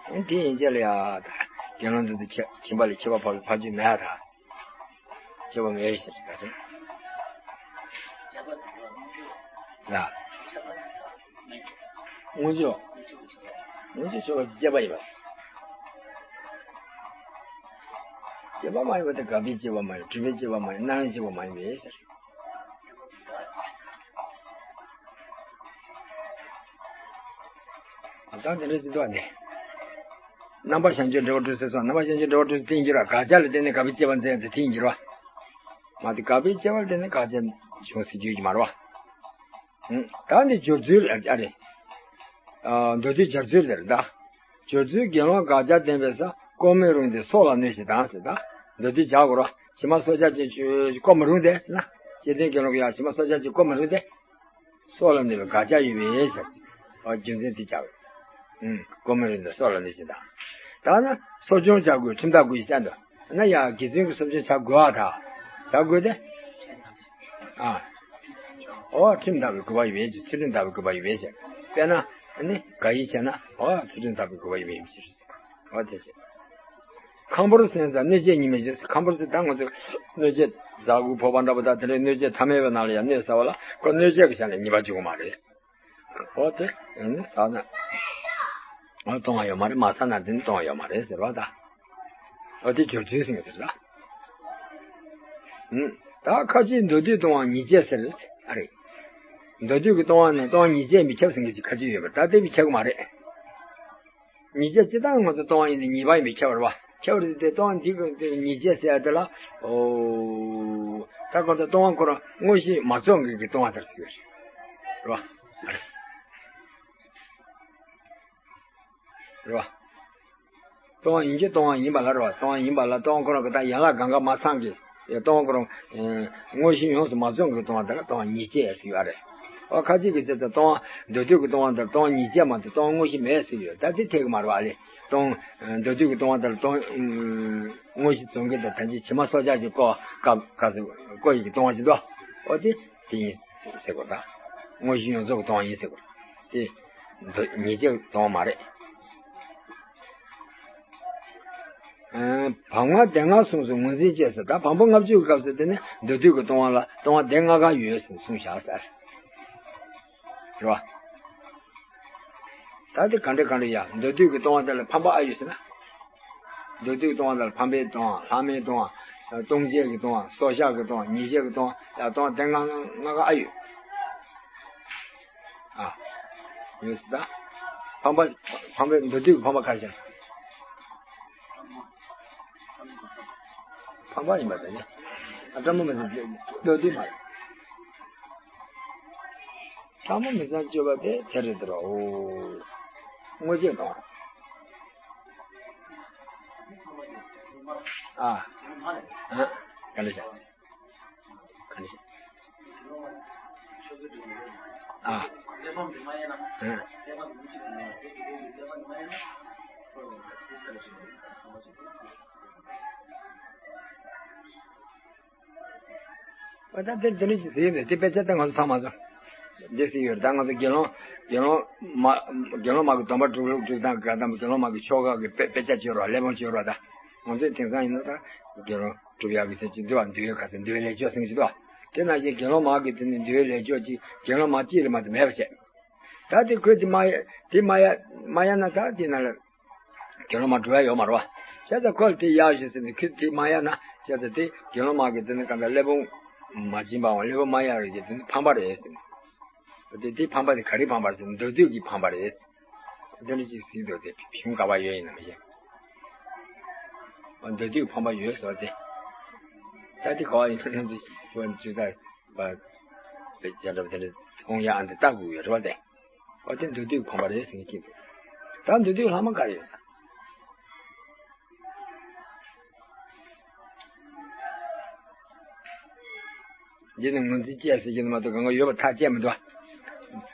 ཨེ་དེ་ཡིན་ཅེས་ལ་ཡ་ད་དགེ་སློང་དེ་ཚོ་ཁྱིམ་པ་ལས་ཁྱད་པར་འཕགས་པའི་ཕ་ཆོས་མེད་ད། སྐྱེ་བ་མེད་ཟེར་ག་ཚོད། ལ། དངོས་ཕྱོགས། དངོས་ཕྱོགས་ཆོས་པ་སྐྱེ་བ་ཡིན་པ། སྐྱེ་བ་མ་ཡིན་པ་དེ་ག་པའི་སྐྱེ་བ་མ་ཡིན། གྲུབ་པའི་སྐྱེ་བ་མ་ཡིན། སྣང་བའི་སྐྱེ་བ་མ་ཡིན་པས་ཟེར། ད་དེ་འདྲ་ཞིག་འདུག་ནས། རྣམ་པ་བྱང་ཆུབ་འབྲས་བུ་སྤྲོད་ཟེར་སོང་། རྣམ་པ་བྱང་ཆུབ་འབྲས་བུ་སྤྲོད་ཟེར་དེ་ཡིན་གྱི་ར། དགག་བྱ་ལ་བརྟེན་ནས་ག་པའི་སྐྱེ་བ་མཛད་ཟེར་དེ་ཡིན་གྱི་ར། མ་དེ་ག་པའི་སྐྱེ་བ་ལ་བརྟེན་ནས་དགག་བྱ་བྱུང་ཟེར་རྒྱུ་ཡིན་གྱི་མ་རེད་བ། ད་འདི་སྦྱོར་ཚུལ་ཨ་རེ། མདོ་སྡེ་སྦྱར་ཚུལ་དེ་རེད་ད། སྦྱོར་ཚུལ་དགེ་སློང་དགག་བྱ་བསྟན་པའི་ས་བརྐོ་མི་རུང་སྟེ་སྲོག་ལ་གནོད་བྱེད་དང་ཟེར་ད། མདོ་སྡེ་སྦྱར་དགོས་རོ། ཕྱི་མ་སྲོག་ཆགས་ཅན་བརྐོ་མི་རུང་སྟེ་ཟེར་ན། སྐྱེ་ལྡན་དགེ་སློང་གིས་ཡང་ཕྱི་མ་སྲོག་ཆགས་ཅན་བརྐོ་མི་རུང་སྟེ། སྲོག་ལ་གནོད་པའི་དགག་བྱ་ཡོད་པས་ཟེར། རྒྱུ་མཚན་དེ་སྦྱར། བརྐོ་མི་རུང་སྟེ་སྲོག་ལ་གནོད་བྱེད་དང་། ད་ན་གསོ་སྦྱོང་བྱ་དགོས། ཁྲིམས་ཐག་དགོས་ཞེས་བསྟན་ཏོ། ན་ཡང་དགེ་བཙུན་གྱི་གསོ་སྦྱོང་བྱ་དགོས་པ་དང་། བྱ་དགོས་ཏེ། ཨ། ཨོ་ཁྲིམས་ཐག་པའི་དགོས་པ་ཡོད་པའི་ཕྱིར། ཚུལ་ཁྲིམས་ཐག་པའི་དགོས་པ་ཡོད་པའི་ཕྱིར། དཔེར་ན་ནི་ག་ཡིས་བྱས་ན་ཨོ་ཚུལ་ཁྲིམས་ཐག་པའི་དགོས་པ་ཡོད་པའི་ཕྱིར། ཨོ་དེ་བྱས། ཁང་ཕོར་ཟེར་ས་གནོད་བྱེད་ཉིད་མེད་ཅེས། ཁང་ཕོར་ཟེར་ད་ང་ཚོས་གནོད་བྱེད་ཟ་དགུ་ཕོར་པ་འདྲ་པོ་དང་དེ་འདྲའི་གནོད་བྱེད་ཐ་མལ་པའི་ནང་ལ་ཡང་གནོད་ཟ་བ་ལ་ཁོ་གནོད་བྱེད་ཀྱི་ཆ་ནས་ཉེས་པ་འཇུག་གི་མ་རེད། ཨོ་དེ་ནི་ཟ་ན་ཨོ་གཏོང་བ་ཡོད་མ་རེད། མ་ཟ་ན་དེ་ནི་གཏོང་བ་ཡོད་མ་རེད་ཟེར་བ་ད། ཨོ་དེ་སྦྱོར་ཚུལ་ཟེར་གྱི་རེད་ལ། ད་ཁ་ཅིག་མདོ་སྡུད་གཏོང་བ་ཉེས་བྱས་ཟེར་ཨ་རེད། མདོ་སྡུད་ཀྱི་གཏོང་བ་ནི་གཏོང་བ་ཉེས་བྱས་མི་ཁྱབ་ཟེར་མཁན་ཅིག་ཁ་ཅིག་ཡོད་པ་ད་དེ་མི་ཁྱབ་ཀྱི་མ་རེད། ཉེས་བྱས་སྤྱིར་བཏང་ང་ཚོ་གཏོང་བ་ཡིན་ན་ཉེས་པ་ཡིན་པས་ཁྱབ་པ་རེད་བ། ཁྱབ་པ་རེད་དེ་གཏོང་བ་འདི་གི་ཉེས་བྱས་ཟེར་ཡ་དེ་ལ་ཨོ། ད་གང་ལྟར་གཏོང་བ་ཁོ་རང་དངོས་གཞི་མ་རྫོགས་མཁན་གྱི་གཏོང་བ་ལྟར་ཟེར་གྱི་རེད་བ། རེད་བ། གཏོང་བ་ཡིན་གྱི་གཏོང་བ་ཡིན་པ་ལ་རེད་བ། གཏོང་བ་ཡིན་པ་ལ་གཏོང་བ་ཁོ་རང་གི་ད་ཡན་ལག་གང་ག་མ་ཚང་གི་གཏོང་བ་ཁོ་རང་དངོས་གཞི་ཡོངས་སུ་མ་རྫོགས་མཁན་གྱི་གཏོང་བ་དེ་ལ་གཏོང་བ་ཉེས་བྱས་ཟེར་གྱི་ཡོད་རེད། ཨོ་ཁ་ཅིག་གིས་ཟེར་ད་གཏོང་བ་མདོ་སྡུད་ཀྱི་གཏོང་བ་དེར་གཏོང་བ་ཉེས་བྱས་མ་གཏོགས་གཏོང་བ་དངོས་གཞི་མེད་ཟེར་ཡོད། ད་དེ་འཐད་ཀྱི་མ་རེད་བ་ཨ་ལེ། གཏོང་མདོ་སྡུད་ཀྱི་གཏོང་བ་དེར་གཏོང་དངོས་གཞི་རྫོགས་མཁན་དང་ད་ཅི་ཕྱི་མ་སྲོག་ཆགས་ཀྱི་བརྐོ་བ་སྐབས་སྐབས་སུ་བརྐོ་ཡི་གི་གཏོང་བ་ཅིག་འདུག་ཨོ་དེ་དེ་ཡིན་ཟེར་དགོས་ད། དངོས་གཞི་ཡོངས་རྫོགས་ཀྱི་གཏོང་བ་ཡིན་ཟེར་དགོས། དེ་མདོ་ཉེས་བྱས་གཏོང་བ་མ་རེད། བམ་ལྔ་སྡེ་ལྔ་གསུངས་སོ་ངོས་འཛིན་བྱས་སོ། ད་བམ་པོ་ལྔ་བཅུ་གི་སྐབས་སུ་དེ་ནི་མདོ་སྡུད་ཀྱི་གཏོང་བ་ལ་གཏོང་བ་སྡེ་ལྔ་ག་ཡོད་ཟེར་གསུངས་བཞག་ཟེར། རེད་བ། ད་དེ་ག་འདྲ་ག་འདྲ་ཡ་མདོ་སྡུད་ཀྱི་གཏོང་བ་དེ་ལ་ཕམ་པ་ཨ་ཡོད་ཟེར་ན། མདོ་སྡུད་ཀྱི་གཏོང་བ་དེ་ལ་ཕམ་པའི་གཏོང་བ་ལྷག་མའི་གཏོང་བ་ལྟུང་བྱེད་ཀྱི་གཏོང་བ་སྲོག་ཆགས་ཀྱི་གཏོང་བ་ཉེས་བྱས་ཀྱི་གཏོང་བ་ཡ་གཏོང་བ་སྡེ་ལྔ་ལྔ་ག་ཨ་ཡོད། ཨ། ཡོད་ཟེར་ད། ཕམ་པ། ཕམ་པའི་མདོ་སྡུད་ཀྱི་ཕམ་པ་ག་རེ་བྱ། ཕམ་པ་ཡིན་པ་དེ་ནི། ཨ་ཀྲ་མོ་མི་ཟེར་མདོ་སྡུད་མ་རེད། ཕྲ་མོ་མི་ཚང་སྤྱོད་པ་དེ་དེ་རེད་དོ། དངོས་རྗེས་དང་། ཨ། ཨ། ག་ལེ་བྱ། ག་ལེ་བྱ། ཨ། ཨ། ཨ་ད་དེ་དེ་འདྲ་ཞིག་ཟེར་ནས་དེ་དཔེ་ཆ་ད་ང་ཚོ་ཚང་མ་ཚོ་འདི་ཟེར་ཡོད་རེད། ད་ང་ཚོ་དགེ་སློང་དགེ་སློང་མ་དགེ་སློང་མ་གི་སྡོམ་པ་སྒྲུབ་སྒྲུབ་སྟངས་ག་དང་དགེ་སློང་མ་གི་ཆོ་ག་གི་དཔེ་དཔེ་ཆ་བཅོས་རོགས། གླེགས་བམ་བཅོས་རོགས། ད་ང་ཚོའི་དེང་སང་ཡིན་ན་ད་དགེ་སློང་སྒྲུབ་ཡག་གི་ཚེ་ཅིག་འདུལ་བ་འདུལ་བའི་ཁ་ཚེ་འདུལ་བའི་ལས་ཆོག་ཟེར་གྱི་འདུག་དེ་ནང་བཞིན་དགེ་སློང་མ་གི་དེ་ནི་འདུལ་བའི་ལས་ཆོག་ཅིག་དགེ་སློང་མ་གཅིག་ལས་མ་གཏོགས་མེད་པ་བྱས། ད་དེ་ཁོས་དེ་མ་ཡ་དེ་མ་ཡ་མ་ཡ་ན་ད་དེ་ན་ལ་དགེ་སློང་མ་འགྲོ་ཡ་ཡོད་མ་རེད་བ། བྱས་ཙང་ཁོ་ལ་དེ་ཡག་ཞུ་ཟེར་ནས་ཁོས་དེ་མ་ཡ་ན་བྱས་ཙང་དེ་དགེ་སློང་མ་གི་དེ་ནི་གང་ལྟར་གླེགས་བམ་མ་སྦྱིན་པའམ་གླེགས་བམ་མ་ཡ་རེད་ཀྱི་དེ་ནི་ཕམ་པ་རེད་ཟེར་ནས། དེ་དེ་ཕམ་པ་དེ་ག་རེ་ཕམ་པ་རེད་ཟེར་ན་མདོ་སྡུད་ཀྱི་ཕམ་པ་རེད། དེ་འདྲ་ཅིག་ཟེར་འདུག་དེ་གཞུང་ག་པར་ཡོད་ཡིན་ན་མི་ཤེས། མདོ་སྡུད་ཕམ་པ་ཡོད་ཟེར་བ་དེ། ད་དེ་ག་པར་ཡིན་ན་དེ་ཁོ་ཚོས་ད། པ། དཔེ་ཆ་འདྲ་པོ་དེ་འདྲ་མཐོང་ཡ་ཨ་འདི་ལྟ་དགོས་ཡོད་རེད་བ་དེ། ཨོ་དེ་མདོ་སྡུད་ཕམ་པ་རེད་ཟེར་གྱི་འདུག་ད་མདོ་སྡུད་ལྷག་མ་ག་རེ་ཡོད་ད། འདི་ནི་ངོས་འཛིན་བཅས་ཟེར་གྱི་འདུག་མ་གཏོགས་གང་ག་ཡོད་པ་ཐག་བཅད་མི་འདུག་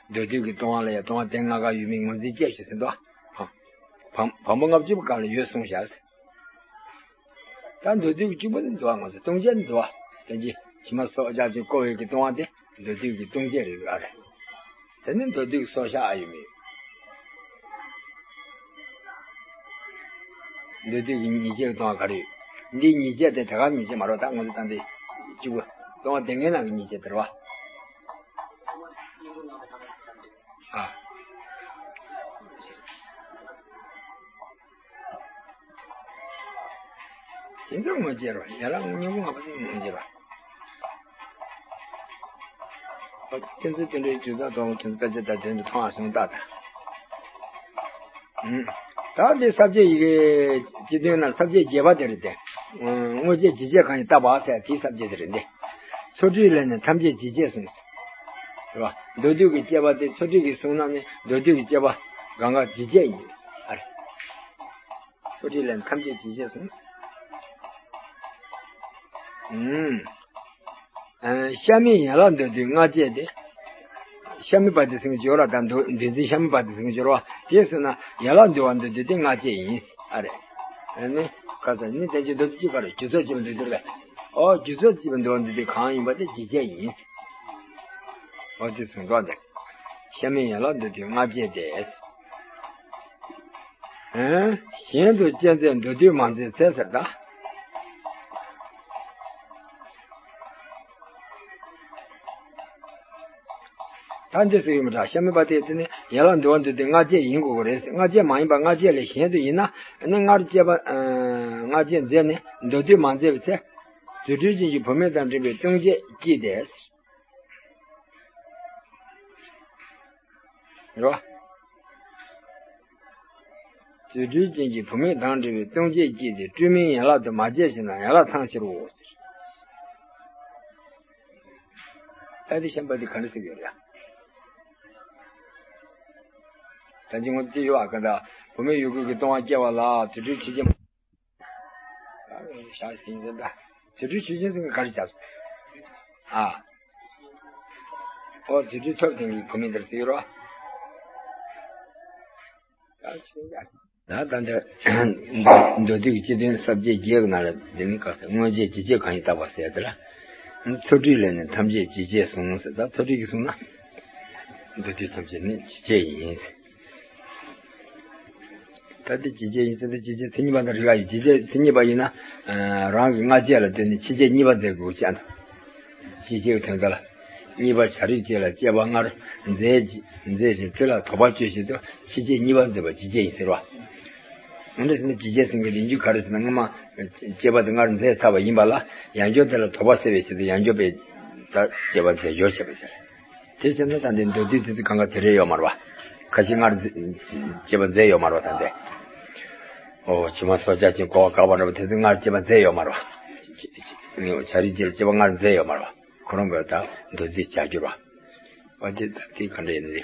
མདོ་སྡུད་ཀྱི་ལྟུང་བ་ལ་ཡང་ལྟུང་བ་སྡེ་ལྔ་ག་ཡོད་མེད་ངོས་འཛིན་བཅས་ཤིག་ཟེར་འདུག་ཕམ་ཕམ་པ་ལྔ་བཅུ་པ་གང་ལ་ཡོད་གསུངས་བཞག་ད་མདོ་སྡུད་ཀྱི་གཅིག་པ་ནི་འདུལ་བ་ང་ཚོ་ལྟུང་བྱེད་འདུལ་བ། དེ་རྗེས་ཕྱི་མ་སྲོག་ཆགས་ཀྱི་བཀོལ་བའི་གི་ལྟུང་བ་དེ་མདོ་སྡུད་ཀྱི་ལྟུང་བྱེད་རེད་ཨ་རེད། དེ་ནི་མདོ་སྡུད་ཀྱི་སྲོག་ཆགས་ཨ་ཡོད་མེད། མདོ་སྡུད་ཀྱི་ཉེས་བྱས་ཀྱི་ལྟུང་བ་ག་རེ་ཡོད། འདིའི་ཉེས་བྱས་དེ་དེ་ག་ཉེས་བྱས་མ་རེད། ད་ང་ཚོ་ད་འདི་གཅིག་པ་ལྟུང་བ་སྡེ་ལྔའི་ནང་གི་ཉེས་བྱས་དེ་རེད་བ། ཨ། དེ་ཚོ་དངོས་རྗེས་རོ། ཡན་ལག་སྙིང་པོ་ལྔ་པོ་དེ་དངོས་རྗེས་རོ། ཨོ་ཁྱེད་ཚོས་དེ་འདྲའི་ཇུས་ཚགས་གཏོང་ཁྱེད་ཚོ་དཔེ་ཆ་དང་དོན་དུ་མཐོང་བ་སོང་ད་ད། ཨུམ། ད་འདི་ས་བཅད་ཡི་གེ་སྤྱི་དོན་ན་ས་བཅད་བརྒྱད་པ་དེ་རེད་དེ། དངོས་རྗེས་ཇི་སྐྱེས་གང་ཡིན་བརྟག་པ་ཟེར་དེའི་ས་བཅད་དེ་རེད་འདི། ཚུལ་ཁྲིམས་ལས་ནི་ཐམས་ཅད་ཇི་སྐྱེས་གསུངས། རེད་བ། མདོ་སྡུད་ཀྱི་སྐྱེས་པ་དེ་ཚུལ་ཁྲིམས་ཀྱིས་བཟུང་ན་ནི་མདོ་སྡུད་ཀྱི་སྐྱེས་པ་གང་ག་ཇི་སྐྱེས་ཡིན། ཨ་རེ། ཚུལ་ཁྲིམས་ལས་ཐམས་ཅད་ཇི་སྐྱེས་གསུངས། ཨུམ། ཨ། གཤའ་མི་ཡན་ལག་འདོད་དུས་ལྔ་བསྐྱེད་དེ། གཤའ་མི་པ་དེ་ཟེར་གྱི་ཡོད་ར་ད་འདུ་འདུ་འཛིན་གཤའ་མི་པ་དེ་ཟེར་གྱི་ཡོད་ར་བ། དེས་ཟེར་ན་ཡན་ལག་འདུལ་བ་འདོད་དུས་དེ་ལྔ་བསྐྱེད་ཡིན། ཨ་རེ། ཨ་ནི། ཁ་ས་ནི་དེ་ཅི་འདོད་དུ་ཅི་ག་རེ་རྒྱུ་ཚོགས་ཅི་མི་འདོད་དུ་རེད། ཨོ་རྒྱུ་ཚོགས་ཅི་མི་འདོད་འདོད་དུས་གང་ཡིན་པ་དེ་ཇི་སྐྱེས་ཡིན། ཨོ་དེ་ཟེར་འདོད་དེ། གཤའ་མི་ཡན་ལག་འདོད་དུས་ལྔ་བསྐྱེད་དེ། ཨེ། གཞན་དུ་སྐྱེ་མཛད་འདོད་དུས་མ་མཛད་ཚེ་ཟེར་ད། ད་འདི་སུ་ཡིན་མི་འདྲ་གཤའ་མི་པ་དེ་དེ་ནི་ཡན་ལག་འདུལ་བ་འདོད་དུས་ལྔ་བསྐྱེད་ཡིན་དགོས་ཀྱི་རེད། ལྔ་བསྐྱེད་མ་ཡིན་པ་ལྔ་བསྐྱེད་ལས་གཞན་དུ་ཡིན་ན་ནི་སྔར་བསྐྱེད་པ། ཨ། ལྔ་བསྐྱེད་མཛད་ནས་འདོད་དུས་མ་མཛད་པའི་ཚེ། རྫུ་འཕྲུལ་ཅན་གྱི་བུད་མེད་དང་འབྲེལ་བའི་ལྟུང་བྱེད་སྐྱེས་ཏེ། རོ། རྫུ་འཕྲུལ་ཅན་གྱི་བུད་མེད་དང་འབྲེལ་བའི་ལྟུང་བྱེད་སྐྱེས་ཏེ་སྤྲུལ་མིན་ཡན་ལག་ཏུ་མ་སྐྱེས་ཤིང་ན་ཡན་ལག་ཚང་ཕྱིར་རོ། ད་དེ་ཤན་པ་དེ་ག་འདྲ་ཟེར་ཡོད་རེད། ད་ཅི་ངོ་ཅི་ཡོད་ཨ་ག་ད་བུད་མེད་ཡུལ་གོས་ཀྱི་ལྟུང་བ་སྐྱེ་བ་ལ་རྫུ་འཕྲུལ་ཆོས་ཅན། ཞག་ཟིན་ཟིན་ད། དེ་འཕྲུལ་ཆོས་ཅན་ཟེར་ག་རེ་བྱ་སོང་། ཨ། ཨོ་དེ་འཕྲུལ་ཐོབ་ཐང་གི་བུད་མེད་དེར་ཟེར་རོ། ད་ཆོས་ཡ། ད་ད་འདི། མདོ་སྡུད་ཀྱི་སྤྱི་དོན་ས་བཅད་བརྒྱད་ཀྱི་ནང་ལ་འདི་ནི་ག་ཟེར་དངོས་རྗེས་ཇི་སྐྱེས་གང་ཡིན་བརྟག་པ་ཟེར་དེ་ལ། ཚུལ་ཁྲིམས་ལས་ནི་ཐམས་ཅད་ཇི་སྐྱེས་གསུངས་ཟེར་ད་ཚུལ་ཁྲིམས་ཀྱིས་གསུངས་ན། མདོ་སྡུད་ཐམས་ཅད་ནི་ཇི་སྐྱེས་ཡིན། ད་དེ་ཇི་སྐྱེས་ཡིན་ཟེར་ཏེ་ཇི་སྐྱེས་ཚིག་གཉིས་པ་དང་རིགས་ཡོད། ཇི་སྐྱེས་ཚིག་གཉིས་པ་ཡིན་ན། རང་གི་སྔ་རྗེས་ལ་ལྟོས་ནས་ཕྱི་རྗེས་གཉིས་པ་མཛད་དགོས་ཀྱང་། ཇི་སྐྱེས་ཀྱི་དོན་དག་ལ། གཉིས་པ་བྱ་རིགས་ཅན་ལ་སྐྱེ་བ་སྔར་མཛད་ཅི་མཛད་ཅིང་དེ་ལ་དོགས་པ་གཅོད་བཞིན་དུ་ཕྱི་རྗེས་གཉིས་པ་མཛད་པ་ཇི་སྐྱེས་ཡིན་ཟེར་བ། འོན་ཏེ་ཟེར་ན་ཇི་སྐྱེས་ཟེར་མཁན་དེ་ཡིན་རྒྱུ་ག་རེ་ཟེར་ན་སྔོན་མ་སྐྱེ་བ་དེ་སྔར་མཛད་ཚར་བ་ཡིན་པ་ལ་ཡང་བསྐྱར་དེ་ལ་དོགས་པ་སེལ་བའི་ཆེད་དུ་ཡང་བསྐྱར་པའི་ད་སྐྱེ་བ་མཛད་སྦྱོར་བྱས་པ་ཟེར། དེ་བྱས་ན་ད་འདི་མདོ་སྡུད་དེ་ཚོ་གང་ག་དེ་རེད་ཡོད་མ་རེད་བ། ཁ་ཤས་སྔར་མཛད་སྐྱེ་བ་མཛད་ཡོད་མ་རེད་བ་ད་འདི། ཨོ་ཕྱི་མ་སྲོག་ཆགས་ཅན་བཀོལ་བ་དགག་པ་འདྲ་བ་དེ་ཚོ་སྔར་སྐྱེ་བ་མཛད་ཡོད་མ་རེད་བ། བྱ་རིགས་ཅན་ལ་སྐྱེ་བ་སྔར་མཛད་ཡོད་མ་རེད་བ། ཁོ་རང་གི་ད་མདོ་སྡུད་བྱ་རྒྱུ་རེད་བ། བ་དེ་ད་དེ་ག་འདྲ་ཡིན་ནི།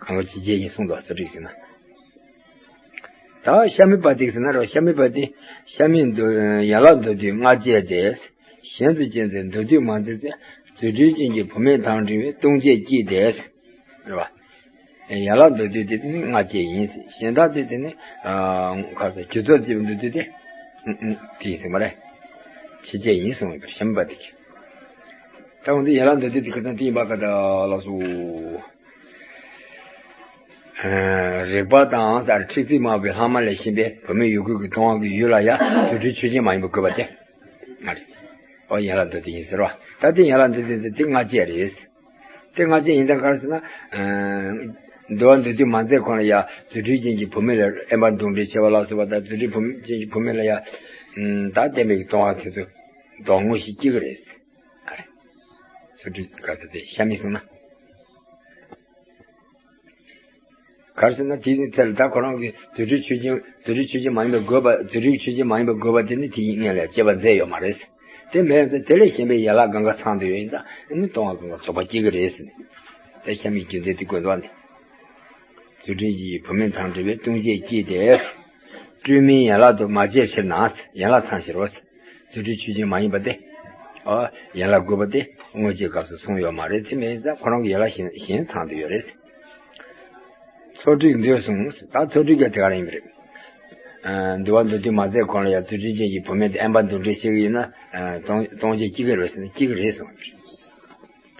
གང་ག་ཇི་སྐྱེས་ཡིན་གསུངས་འདུག་ཟེར་རིགས་ཟེར་ན། ད་གཤའ་མི་པ་དེ་ཟེར་ན་རོ་གཤའ་མི་པ་དེ་གཤའ་མི་འདོད་ཡན་ལག་འདོད་དུས་སྔ་རྗེས་ཏེ། གཞན་དུ་སྐྱེ་མཛད་འདོད་དུས་མ་མཛད་ཚེ། རྫུ་འཕྲུལ་ཅན་གྱི་བུད་མེད་དང་འབྲེལ་བའི་ལྟུང་བྱེད་སྐྱེས་ཏེ། རེད་བ། ཡན་ལག་མདོར་བསྡུས་དེ་ནི་སྔ་བཅས་ཡིན། གཞན་དག་དེ་དེ་ནི་ཁ་ས་རྒྱུ་ཚོགས་རྩིས་པ་མདོར་བསྡུས་དེ་དེ་ཡིན་ཟེར་མ་རེད། ཕྱི་བཅས་ཡིན་གསུངས་པར་ཞེན་པ་དེ། ད་འོན་ཏེ་ཡན་ལག་མདོར་བསྡུས་དེ་ག་དང་དེ་ཡིན་པ་ག་ད་ལགས་སོ། རིག་པ་དང་ས་ཁྲིག་རྩིས་སྨྲ་བའི་ལྷག་མ་ལས་གཞན་པའི་བུད་མེད་ཡུལ་དགོས་ཀྱི་སྟོང་པ་གི་ཡུལ་ལ་ཡང་རྫུ་འཕྲུལ་ཆོས་ཅན་མ་ཡིན་པ་དགོས་པ་སྟེ། ཨོ་ཡན་ལག་མདོར་བསྡུས་ཡིན་ཟེར་བ། ད་དེ་ཡན་ལག་མདོར་བསྡུས་དེ་སྔ་བཅས་རེད། དེ་སྔ་བཅས་ཡིན་དང་ག་རེ་ཟེར་ན། འདུལ་བ་མདོར་བསྡུས་མ་མཛད་གོང་ལ་ཡང་རྫུ་འཕྲུལ་ཅན་གྱི་བུད་མེད་ལ་དབེན་པ་འདུ་འབྲལ་བྱེད་པ་ལ་སོགས་པ་དང་རྫུ་འཕྲུལ་ཅན་གྱི་བུད་མེད་ལ་ཡང་ད་བསྟན་པའི་སྟོང་པ་དེ་ཚོ་དོན་དངོས་གཞི་སྐྱེ་གི་རེད། ཨ་རེ། རྫུ་འཕྲུལ་ག་ས་དེ་ཤ་མི་གསུང་ན། ག་རེ་ཟེར་ན་དེའི་ཚེ་ལ་ད་ཁོ་རང་གི་རྫུ་འཕྲུལ་ཆོས་ཅན་རྫུ་འཕྲུལ་ཆོས་ཅན་མ་ཡིན་པའི་དགོས་པ་རྫུ་འཕྲུལ་ཆོས་ཅན་མ་ཡིན་པའི་དགོས་པ་དེ་ནི་དེའི་སྔོན་ལ་སྐྱེ་བ་མཛད་ཡོད་མ་རེད། དེ་མེད་ཚེ་དེ་ལས་གཞན་པའི་ཡན་ལག་གང་ག་ཚང་དུ་ཡོད་ཡིན་ཙང་ནི་སྟོང་པ་གང་ག་རྫོགས་པ་སྐྱེ་གི་རེད་ཟེར་ནས། དེ་ཤ་མི་རྒྱུ་མཚན་དེ་དགོས་འདུག་ནི། རྫུ་འཕྲུལ་གྱི་བུད་མེད་དང་འབྲེལ་བའི་ལྟུང་བྱེད་སྐྱེས་ཏེ། སྤྲོས་མིན་ཡན་ལག་ཏུ་མ་སྐྱེས་ཕྱིར་ན། ཡན་ལག་ཚང་ཕྱིར་རོ། རྫུ་འཕྲུལ་ཆོས་ཅན་མ་ཡིན་པ་སྟེ། ཨོ། ཡན་ལག་དགོས་པ་སྟེ་དངོས་གཞིའི་སྐབས་སུ་གསུངས་ཡོད་མ་རེད། དེ་མིན་ཙང་ཁོ་རང་གི་ཡན་ལག་གཞན་གཞན་ཚང་དུ་ཡོད་རེད། ཚོགས་སྒྲིག་འདོད་གསུངས། ད་ཚོགས་སྒྲིག་ག་དེ་ག་རང་ཡིན་པ་རེད། ཨ། འདུལ་བ་མདོར་བསྡུས་མ་མཛད་གོང་ལ་ཡང་རྫུ་འཕྲུལ་ཅན་གྱི་བུད་མེད་དེ་དབེན་པ་འདུ་འབྲལ་བྱེད་ཀྱི་ཡིན་ན། ཨ། སྟོང་སྟོང་བྱེད་སྐྱེ་གི་རེད་ཟེར་ན་སྐྱེ་གི་རེད་གསུངས།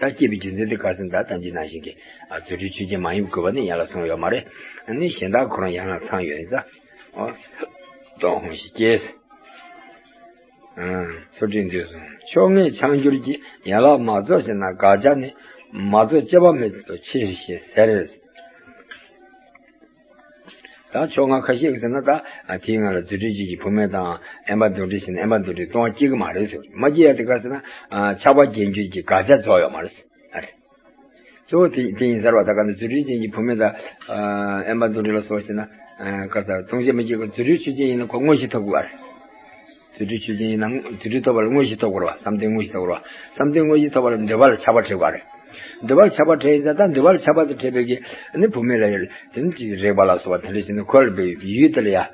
ད་སྐྱེས་པའི་རྒྱུ་མཚན་དེ་ག་ཟེར་ན་ད་ལྟ་ཅི་ནང་བཞིན་གྱི་ཨ་རྫུ་འཕྲུལ་ཆོས་ཅན་མ་ཡིན་དགོས་པ་ནི་ཡན་ལག་གསུངས་ཡོད་མ་རེད། ཨ་ནི་གཞན་དག་ཁོ་རང་ཡན་ལག་ཚང་ཡོད་ཡིན་ཙང་། ཨོ། སྟོང་པ་ཉིད་སྐྱེས། ཨ། ཚོགས་སྒྲིག་འདོད་གསུངས། ཕྱོགས་སྔའི་ཆགས་འགྱུར་གྱི་ཡན་ལག་མ་རྫོགས་ཕྱིར་ན་དགག་བྱ་ནི་མ་རྫོགས་སྐྱེ་བ་མེད་དུ་ཕྱིར་ཞེས་ཟེར། ད་ཕྱོགས་སྔ་ཁ་ཤས་ཀྱིས་ཟེར་ན་ད་དེའི་སྔ་ལ་རྫུ་འཕྲུལ་ཅན་གྱི་བུད་མེད་དང་དབེན་པ་འདུ་འབྲལ་བྱས་ན་དབེན་པ་འདུ་འབྲལ་སྟོང་པ་སྐྱེ་གི་མ་རེད་ཟེར། མ་སྐྱེ་ཡ་དེ་ག་ཟེར་ན། ཨ། ཆགས་པ་བརྒྱད་འགྱུར་གྱི་དགག་བྱ་རྫོགས་ཡོད་མ་རེད། ཨ་རེ། གཙོ་བོ་དེ་དེ་ཡིན་ཟེར་བ། ད་ག་ནི་རྫུ་འཕྲུལ་ཅན་གྱི་བུད་མེད་དང་། ཨ། དབེན་པ་འདུ་འབྲལ་ལ་སོགས་བྱས་ན། ཨ། ག་ཟེར། ལྟུང་བྱེད་མི་སྐྱེ་གི། རྫུ་འཕྲུལ་ཆོས་ཅན་ཡིན་ན་ཁོ་དངོས་གཞི་ཐོབ་དགོས་པ་རེད། རྫུ་འཕྲུལ་ཆོས་ཅན་ཡིན་ན་རྫུ་འཕྲུལ་ཐོབ་པ་ལ་དངོས་གཞི་ཐོབ་དགོས་རེད་བ། བསམ་གཏན་དངོས་གཞི་ཐོབ་དགོས་རེད་བ། བསམ་གཏན་དངོས་གཞི་ཐོབ་པ་ལ་འདོད་པ་ལ་ཆགས་པ་འཕྲད་དགོས་རེད། འདོད་པ་ལ་ཆགས་པ་འཕྲད་ཡིན་ཙང་ད་འདོད་པ་ལ་ཆགས་པ་དེ་འཕྲད་པའི་གི་ནི་བུད་མེད་ལ་ཡང་དེ་ནི་ཅིག་རེག་པ་ལ་སོགས་པ་དེ་འདྲ་བྱས་ནས་ཁོ་ལ་བའི་ཡུལ་དེ་ལ་ཡང་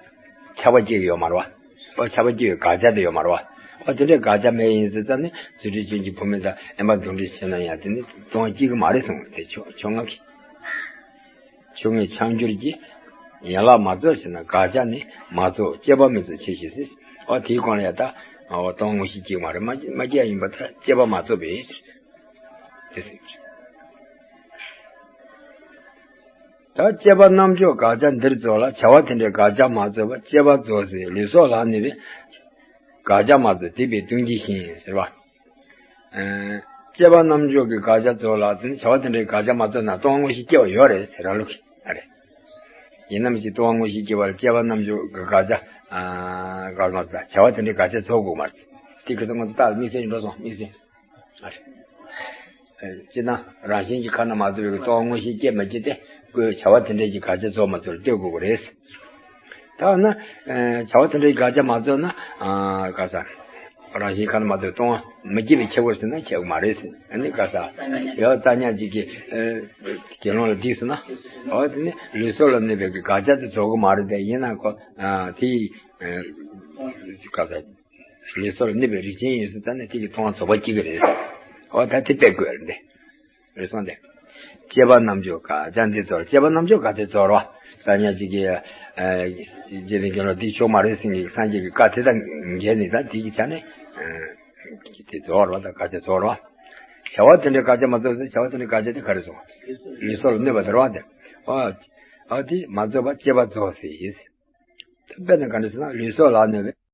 ཆགས་པ་སྐྱེ་གི་ཡོད་མ་རེད་བ། ཨོ། ཆགས་པ་སྐྱེ་བའི་དགག་བྱ་དེ་ཡོད་མ་རེད་བ། ཨོ། དེ་འདྲའི་དགག་བྱ་མེད་ཡིན་ཟེར་ཙང་ནི་རྫུ་འཕྲུལ་ཅན་གྱི་བུད་མེད་དང་དབེན་པ་འདུ་འབྲལ་བྱས་ན་ཡང་དེ་ནི་སྟོང་པ་སྐྱེ་གི་མ་རེད་གསུངས། དེ་ཕྱོགས་ཕྱོགས་སྔ་གི། ཕྱོགས་སྔའི་ཆགས་འགྱུར་གྱི་ཡན་ལག་མ་རྫོགས་ཕྱིར་ན་དགག་བྱ་ནི་མ་རྫོགས་སྐྱེ་བ་མེད་དུ་ཕྱིར་ཞེས་ཟེར། ཨོ། དེའི་གོང་ལ་ཡང་ད། ཨོ། སྟོང་པ་ཉིད་སྐྱེ་གི་མ་རེད། མ་མ་སྐྱེ་ཡ་ཡིན་པ་ད་སྐྱེ་བ་མ་རྫོགས་པས་ཟེར། དེ་ཟེར། ད་སྐྱེ་བ་རྣམ་འཇོག་དགག་བྱ་འདིར་རྫོགས་ལ། བྱ་བ་དེ་འདྲའི་དགག་བྱ་མ་རྫོགས་པ་སྐྱེ་བ་རྫོགས་ཟེར་ལུས་སྲོག་ལ་གནོད་པའི་དགག་བྱ་མ་རྫོགས་སྡིག་པའི་ལྟུང་བྱེད་བཞིན་ཟེར་བ། ཨ། སྐྱེ་བ་རྣམ་འཇོག་གི་དགག་བྱ་རྫོགས་ལ། དེ་ནི་བྱ་བ་དེ་འདྲའི་དགག་བྱ་མ་རྫོགས་ན་སྟོང་པ་དངོས་གཞི་སྐྱེ་བ་ཡོད་རེད་ཟེར་ར་ལུགས་ཀྱི་ཨ་རེད། ཡིན་ནམ་ཞིག་སྟོང་པ་དངོས་གཞི་སྐྱེ་བ་ལ་སྐྱེ་བ་རྣམ་འཇོག་གི་དགག་བྱ། ཨ། དགག་བྱ་བྱ་བ་དེ་འདྲའི་དགག་བྱ་རྫོགས་དགོས་མ་རེད། དེ་གི་ཚེ་ང་ཚོ་རྟགས་དམིགས་བསལ་ཡིན་པ་སོང་། དམིགས་བསལ། ཨ་རེ། ཨ། སྤྱིར་ན་རང་བཞིན་གྱིས་ཁ་ན་མ་ཐོ་བའི་སྟོང་པ་དངོས་གཞི་སྐྱེ་མ་སྐྱེ་དེ་ཁོའི་བྱ་བ་དེ་འདྲའི་གི་དགག་བྱ་རྫོགས་མ་རྫོགས་ལ་ལྟོས་དགོས་ཀྱི་རེད། ད་ན། ཨ། བྱ་བ་དེ་འདྲའི་དགག་བྱ་མ་རྫོགས་ན། ཨ། ག་ས། རང་བཞིན་ཁ་ན་མ་ཐོ་བའི་སྟོང་པ་མི་སྐྱེ་བའི་ཁྱབ་པ་རེད་ཟེར་ན་ཁྱབ་ཀྱི་མ་རེད་ཟེར། ཨ་ནི་ག་ས། ཡང་རྩ་ཉག་གཅིག་གི། ཨ། དགེ་སློང་ལ་བསྡད་སོང་ན། འོ་དེ་ནི་ལུས་སྲོག་ལ་གནོད་པའི་གི་དགག་བྱ་དེ་རྫོགས་ཀྱི་མ་རེད་དེ། ཡིན་ན་ཁོ། ཨ། དེ་ཡི། ཨ། ག་ས། ལུས་སྲོག་ལ་གནོད་པའི་རིགས་ཅན་ཡིན་ཟེར་ཙང་ནི་དེ་གི་སྟོང་པ་རྫོགས་པ་སྐྱེ་གི་རེད། འོ་ད་དེ་སྤེལ་དགོས་རེད་དེ། རེད་སོང་སྟེ། སྐྱེ་བ་རྣམ་འཇོག་དགག་བྱ་འདི་རྫོགས། སྐྱེ་བ་རྣམ་འཇོག་དགག་བྱ་རྫོགས་རོ། ད་ཉག་གཅིག་གི། ཨ། རྗེ་རིན་གྱི་ལོ་འདི་ཆོག་མ་རེད་ཟེར་མཁན་གྱི་སངས་རྒྱས་ཀྱི་བཀའ་དེ་དང་འགལ་ནས་ད་དེ་གི་ཆ་ནས། ཨ། དེ་རྫོགས་རོ། ད་དགག་བྱ་རྫོགས་རོ། བྱ་བ་དེ་འདྲའི་དགག་བྱ་མ་རྫོགས་ཟེར། བྱ་བ་དེ་འདྲའི་དགག་བྱ་དེ་ག་རེ་སོང་། ལུས་སྲོག་ལ་གནོད་པ་དེ་རོ་དེ། ཨ། ཨ། དེ་མ་རྫོགས་པ་སྐྱེ་བ་རྫོགས་ཟེར་ཡིན། དཔེར་ན་ག་འདྲ་ཟེར་ན་ལུས་སྲོག་ལ་གནོད་པའི་